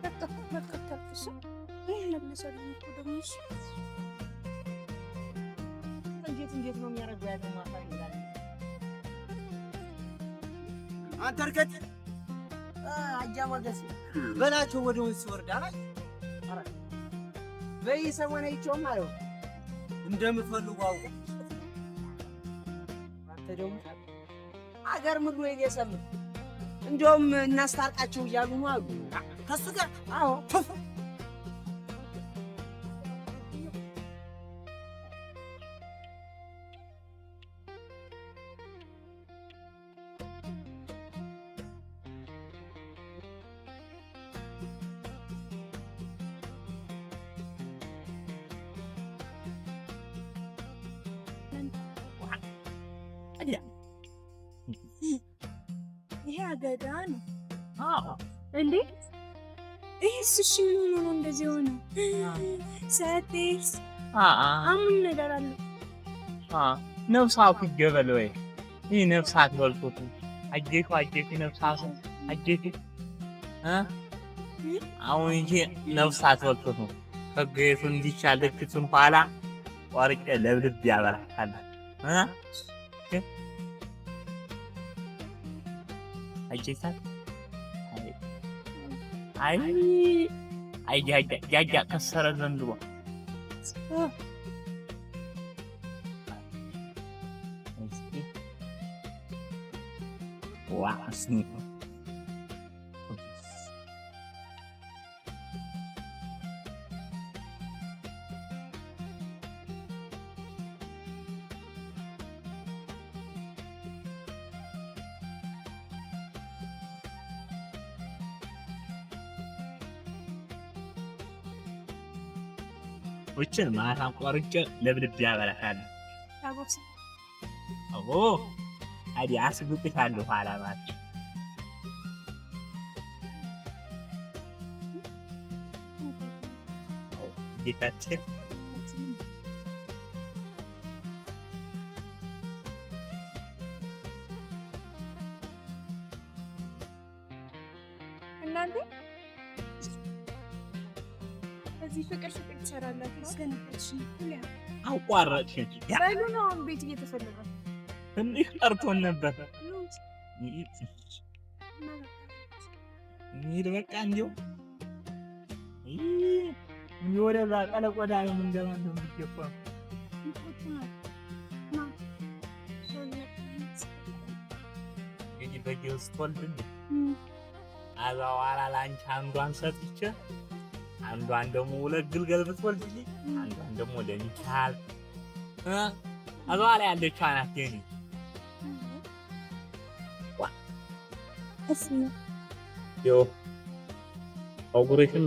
በቃ በቃ አታልቅስ። እንመለሳለን እኮ ደግሞ እሺ። እንዴት እንዴት ነው የሚያደርገው? ያለው ማፈር ይላል። አንተ እርከት አያ ሞገስ በላቸው ወደ ወንዝ ሲወርድ አላቸው። ኧረ በይ ሰሞን አይቼውም አለው እንደምፈልጉ አውቁ። አንተ ደግሞ አገር ምድሩ የሰማ እንደውም እናስታርቃቸው እያሉ ነው አሉ። ከሱ ጋር አዎ ይሄ አገዳ ነው እንዴ? ይሄስ እሺ ምን ሆኖ ነው እንደዚህ የሆነው? ሰጤስ አሁን ነገር አለ። ነፍሳቱ ይገበል ወይ ይህ ነፍሳት በልቶት አጀቱ አጀቱ ነፍሳቱ አጀቱ አሁን ይሄ ነፍሳት በልቶት ነው። ከገቱ እንዲቻለችቱን ኋላ ቆርጬ ለብልብ ያበላታል። አጀታት አይ አይ ጃጃ ከሰረ ዘንድሮ። ዋ ውጭን ማታ ቆርጬ ለብልብ ያበላታል። አዎ ታዲያ አስግብታለሁ ኋላ ማለት ጌታችን እናንተ እዚህ ፍቅር ፍቅር ትሰራላችሁ። አቋረጥሽኝ። በሉ ነው አሁን ቤት እየተፈለገ ነው። ትንሽ ቀርቶን ነበር። እንሂድ በቃ እንዲያው እንዲያው ወደዛ ቀለቆዳ ነው የምንገባ እንደው የሚገባ እንግዲህ በግ ስትወልድልኝ አዛ በኋላ ለአንቺ አንዷን ሰጥቼ አንዷን ደግሞ ሁለት ግልገል ብትወልድልኝ አንዷን ደግሞ ለሚካኤል አዛ በኋላ ያለችው ናት የእኔ። ይኸው ፀጉርሽን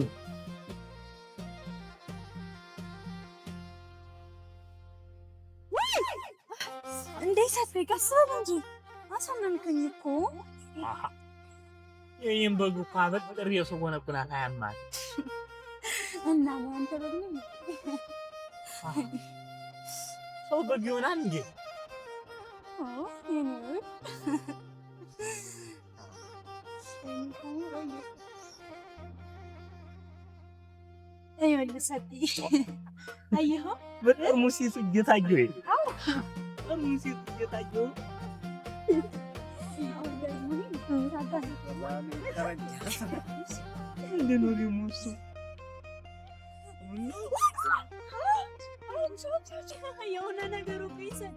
እንዴት ሰጥቼ ቀስ በል እንጂ አሳመምከኝ እኮ። የእኔን በግ እኮ አበጥሬ ስጎነጉናት አያማት እና ነው አንተ በግ ነው ሰው በግ ይሆናል እንዴ? አዎ የኔ ውድ ይኸውልህ ሰጥዬ አየኸው? በጠርሙሲቱ እየታየሁ ጠርሙሲቱ እየታየሁ ምንድን ነው ደግሞ እሱ? የሆነ ነገር እኮ ይሰጥ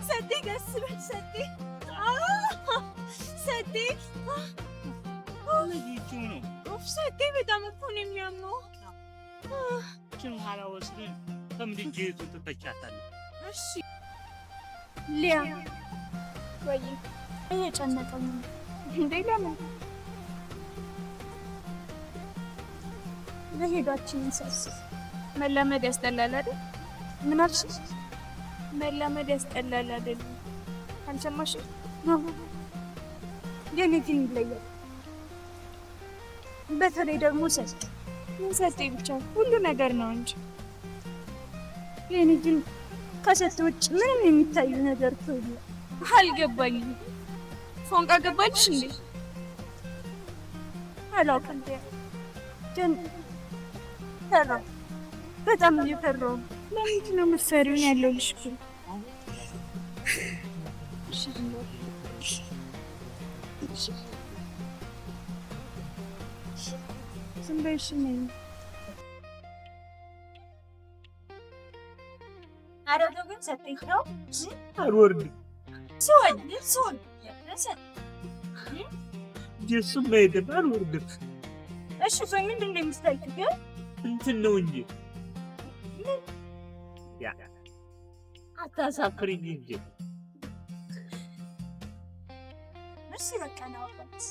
ሰጤ ቀስ በል ሰጤ ሰጤ ሰጤ በጣም እኮ ነው የሚያመው። ይህችን ኋላ ወስደን ከምድጃይቱ ትተቻታለህ። እሺ ሊያ ወይ እየጨነቀኝ ነው እንዴ? ለምን መሄዳችንን ሳስብ መላመድ ያስጠላል አይደል? ምን አልሽ? መላመድ ያስጠላል አይደል? አልሰማሽም? የኔ ግን ይለያል። በተለይ ደግሞ ሰጤ ምን ሰጤ ብቻ ሁሉ ነገር ነው እንጂ የኔ ግን ከሰጤ ውጭ ምንም የሚታዩ ነገር እኮ የለም። አልገባኝም። ፎንቃ ገባልሽ እንዴ? አላውቅም ግን ፈራሁ፣ በጣም እየፈራሁ ነው። ለምንድን ነው የምትፈሪው? ያለሁልሽ እኮ። ዝም በይ እሺ ነይ። ኧረ ተው ግን ሰጤ ተው። አልወርድም። ስወድ ስወድ ሰጤ ደሱም አይደለም አልወርድም። እሺ ቆይ ምንድን ነው የምትፈልጊው ግን? እንትን ነው እንጂ ያ አታሳፍሪኝ እንጂ። እሺ በቃ ና አባት።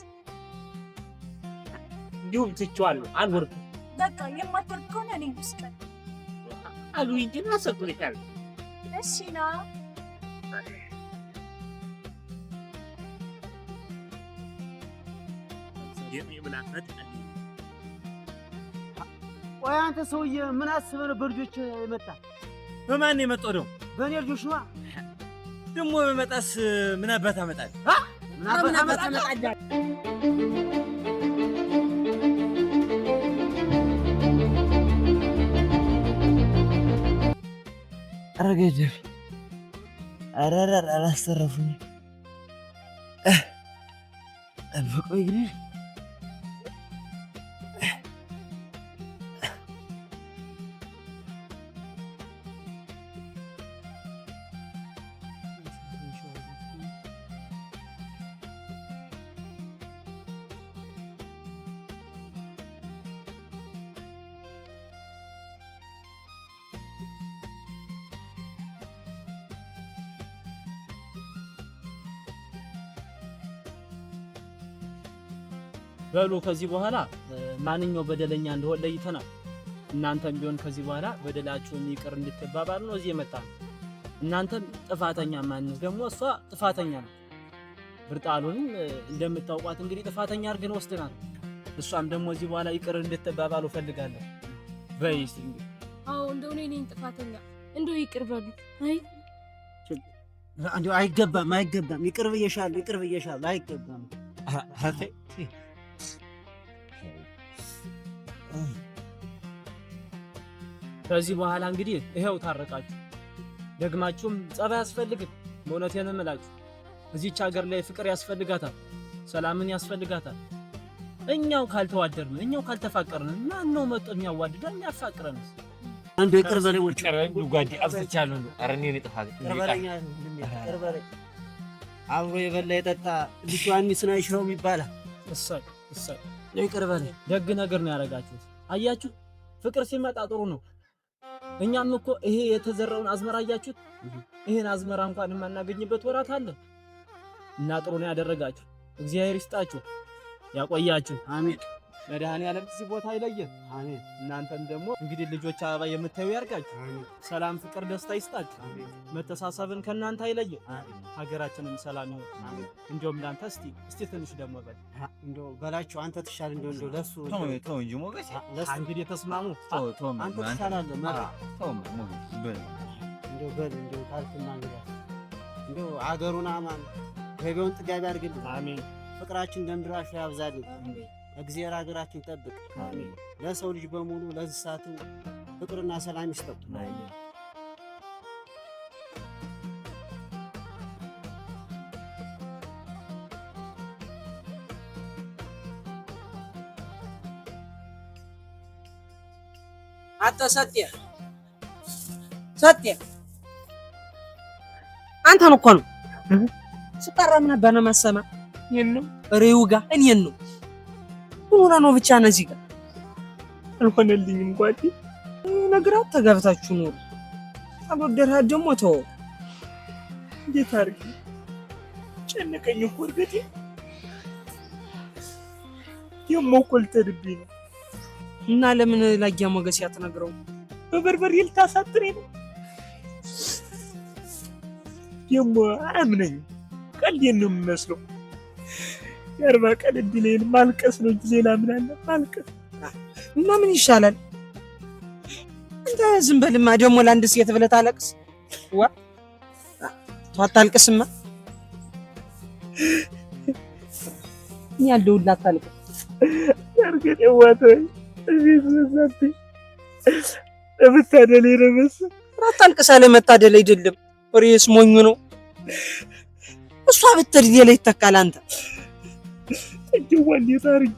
እንዲሁም ትቼዋለሁ፣ አልወርድም። በቃ የማትወርድ ከሆነ እኔ ልስቀል። አሉኝ ግን አሰቅልሻለሁ። እሺ ና። ብላ መጣልኝ። ቆይ አንተ ሰውዬ ምን አስበህ ነው በልጆች የመጣ? በማን ነው የመጣው ደግሞ? በእኔ ልጆች ነዋ። ደግሞ በመጣስ ምን አባት አመጣለህ? ምን አባት አመጣለህ? ኧረ ገደል! ኧረ ኧረ አላስተረፉኝም። በቆይ ግን በሉ ከዚህ በኋላ ማንኛው በደለኛ እንደሆነ ለይተናል። እናንተም ቢሆን ከዚህ በኋላ በደላችሁን ይቅር እንድትባባሉ ነው እዚህ የመጣነው። እናንተም ጥፋተኛ ማን ደግሞ እሷ ጥፋተኛ ነው። ብርጣሉንም እንደምታውቋት እንግዲህ ጥፋተኛ አድርገን ወስደናል። እሷም ደግሞ እዚህ በኋላ ይቅር እንድትባባሉ እፈልጋለሁ። በይ እስኪ እንግዲህ አዎ እንደው እኔ ነኝ ጥፋተኛ፣ እንደው ይቅር በሉ። አይ እንደው አይገባም፣ አይገባም። ይቅር ብዬሻለሁ፣ ይቅር ብዬሻለሁ። አይገባም። ከዚህ በኋላ እንግዲህ ይኸው ታረቃችሁ። ደግማችሁም ጸብ አያስፈልግም። በእውነቴን እምላችሁ እዚች ሀገር ላይ ፍቅር ያስፈልጋታል፣ ሰላምን ያስፈልጋታል። እኛው ካልተዋደርን፣ እኛው ካልተፋቀርን ማን ነው መጥቶ የሚያዋድደን የሚያፋቅረንስ? እንደው ይቅር በለኝ ወጭ ጓዴ አብዝቻለሁ። ኧረ እኔ ነኝ ጥፋት። ይቅር በለኝ ወንድሜ፣ ይቅር በለኝ። አብሮ የበላ የጠጣ ልጇን አይሽረውም ይባላል። እሰይ እሰይ፣ ይቅር በለኝ። ደግ ነገር ነው ያደረጋችሁት። አያችሁ፣ ፍቅር ሲመጣ ጥሩ ነው። እኛም እኮ ይሄ የተዘራውን አዝመራ አያችሁት? ይሄን አዝመራ እንኳን የማናገኝበት ወራት አለ እና ጥሩ ነው ያደረጋችሁ። እግዚአብሔር ይስጣችሁ፣ ያቆያችሁ። አሜን። መድኃኔዓለም እዚህ ቦታ አይለየን። አሜን። እናንተም ደግሞ እንግዲህ ልጆች አበባ የምታዩ ያርጋችሁ። ሰላም፣ ፍቅር፣ ደስታ ይስጣችሁ። መተሳሰብን ከእናንተ አይለየን። ሀገራችንም ሰላም ይሁን። እንዲያውም ለአንተ እስቲ እስቲ ትንሽ ደግሞ በል እንደው በላቸው አንተ ትሻል እንደው እንደው ለሱ ተው እንጂ ሞገሴ፣ እንግዲህ ተስማሙ። ተው ተው፣ አንተ ትሻላለህ። መራ ተው ሞገሴ በል እንደው በል እንደው ካልክማ እንግዲህ እንደው አገሩን አማን ገቢውን ጥጋቢ ያድርግልን። አሜን። ፍቅራችን ደምድራሹ ያብዛልን። እግዚአብሔር ሀገራችን ይጠብቅ። ለሰው ልጅ በሙሉ ለእንስሳቱ ፍቅርና ሰላም ይስጠው። አንተ ሰጤ ሰጤ፣ አንተን እኮ ነው ስጠራ ምን አባ ነው የማሰማ? እኔን ነው ሬው ጋ እኔን ነው ምን ሆነህ ነው ብቻ ነው እዚህ ጋር አልሆነልኝም ጓዴ። ነግራት ተጋብታችሁ ኑሩ። አልወደድሃት ደግሞ ተወው። እንዴት አድርጌ ጨነቀኝ እኮ እርግጤ። ደግሞ እኮ ልትሄድብኝ ነው። እና ለምን ላጊያ ሞገስ ያትነግረው? በበርበሬ ልታሳጥረኝ ነው። ደግሞ አያምነኝም። ቀልዴን ነው የሚመስለው። የ40 ቀን እድሌን ማልቀስ ነው እንጂ ሌላ ምን አለ? ማልቀስ እና ምን ይሻላል? አንተ ዝም በልማ። ደግሞ ለአንድ ሴት ብለህ ታለቅስ? ዋ ተው አታልቅስማ። እኔ አለሁልህ፣ አታልቅስ። እርግጥ የዋተኝ እዚህ በዛብኝ ለመታደሌ ነው መሰል። ኧረ አታልቅስ፣ አለመታደል አይደለም። ወሬስ ሞኙ ነው። እሷ ብትሄድ ሌላ ይተካል። አንተ ጥጅዋ እንዴት አድርጌ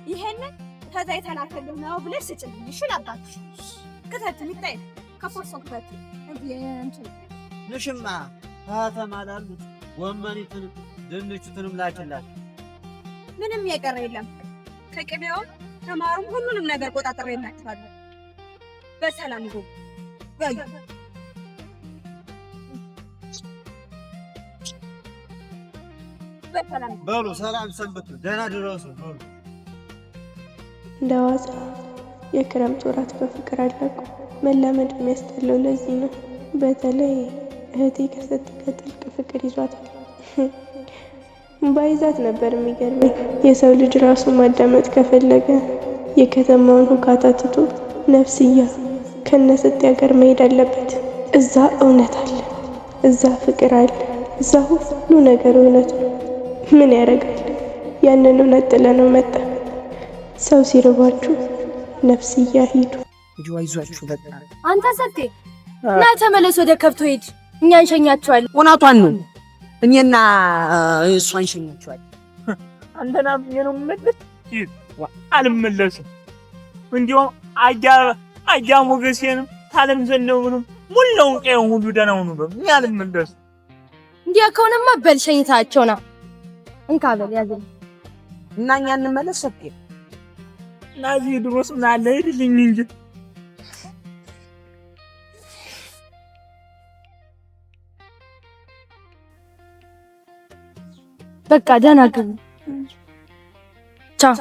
ይሄንን ከዛ የተላከልህ ነው ብለሽ ስጭልኝ። እሺ ላባትሽ ክተት የሚታይ ከፎርሶ ክተት እንትን ንሽማ ከተማ ላሉት ጎመኒቱንም ድንቹትንም ላኪላቸው። ምንም የቀረ የለም። ከቅቤውም ተማሩም ሁሉንም ነገር ቆጣጥሬላችኋለሁ። በሰላም ግቡ። በሉ በሰላም በሉ ሰላም ሰንብቱ፣ ደህና ድረሱ። በሉ እንደ ዋዛ የክረምት ወራት በፍቅር አለቁ። መላመድ የሚያስጠላው ለዚህ ነው። በተለይ እህቴ ከሰጤ ጋር ጥልቅ ፍቅር ይዟታል። ባይዛት ነበር የሚገርመኝ። የሰው ልጅ ራሱ ማዳመጥ ከፈለገ የከተማውን ሁካታ ትቶ ነፍስያ ከነሰጤ ሀገር መሄድ አለበት። እዛ እውነት አለ፣ እዛ ፍቅር አለ፣ እዛ ሁሉ ነገር እውነት ነው። ምን ያደርጋል ያንን እውነት ጥለነው መጣ። ሰው ሲርባችሁ ነፍስያ ሂዱ። እንዲሁ አይዟችሁ በቃ። አንተ ሰጤ ና ተመለስ፣ ወደ ከብቶ ሂድ። እኛ እንሸኛቸዋለን። እውነቷን ነው። እኔና እሷ እንሸኛቸዋለን። አንተን አምኜ ነው የምመለስ? አልመለስም። እንዲያውም አያ ሞገሴንም ታለም ዘነበንም ሙላውን ቀየውን ሁሉ ደህና ሁኑ በሉ። እኔ አልመለስም። እንዲያ ከሆነማ በል ሸኝታቸው ና። እንካ በል ያዝልኝ። እና እኛ እንመለስ ሰጤ። እና እዚህ ድሮስ ምን አለ ሂድልኝ እንጂ በቃ ደህና ግቡ። ቻው።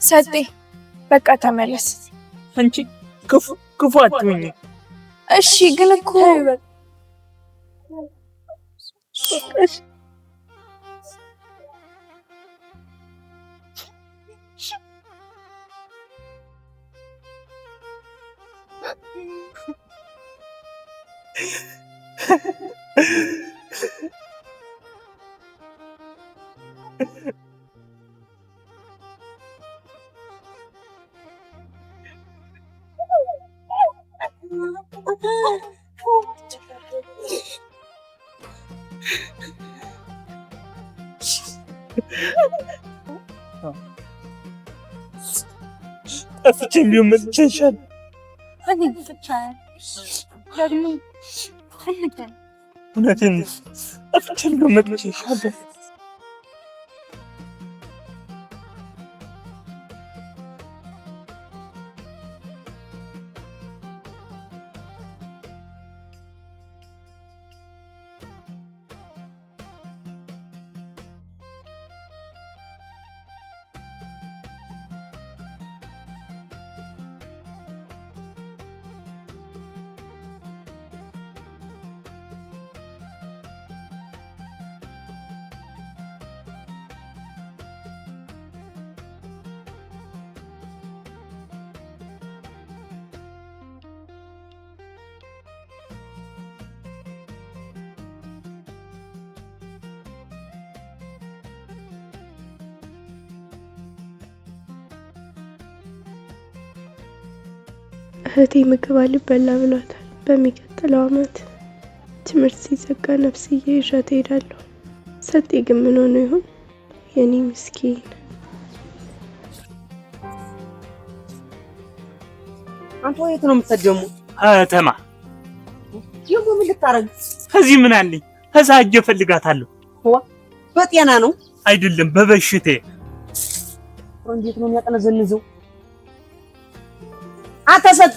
ሰጤ በቃ ተመለስ። አንቺ ክፉ ክፉ አትሁኝ። እሺ ግን እኮ በቃሽ። ጠፍቼም ቢሆን መጥቼሻለሁ። ደግሞ እንገናኝ። እውነቴን ነው። ጠፍቼም ቢሆን መጥቼሻለሁ። እህቴ ምግብ አልበላ ብሏታል። በሚቀጥለው አመት ትምህርት ሲዘጋ ነፍስዬ ይዣት እሄዳለሁ። ሰጤ ግን ምን ሆኖ ይሆን? የኔ ምስኪን። አንተ የት ነው የምትሄድ? ከተማ ደግሞ ምን ልታረግ? ከዚህ ምን አለኝ? ከዛ ሂጅ እፈልጋታለሁ። በጤና ነው አይደለም በበሽቴ። እንዴት ነው የሚያቀነዘንዘው? አንተ ሰጤ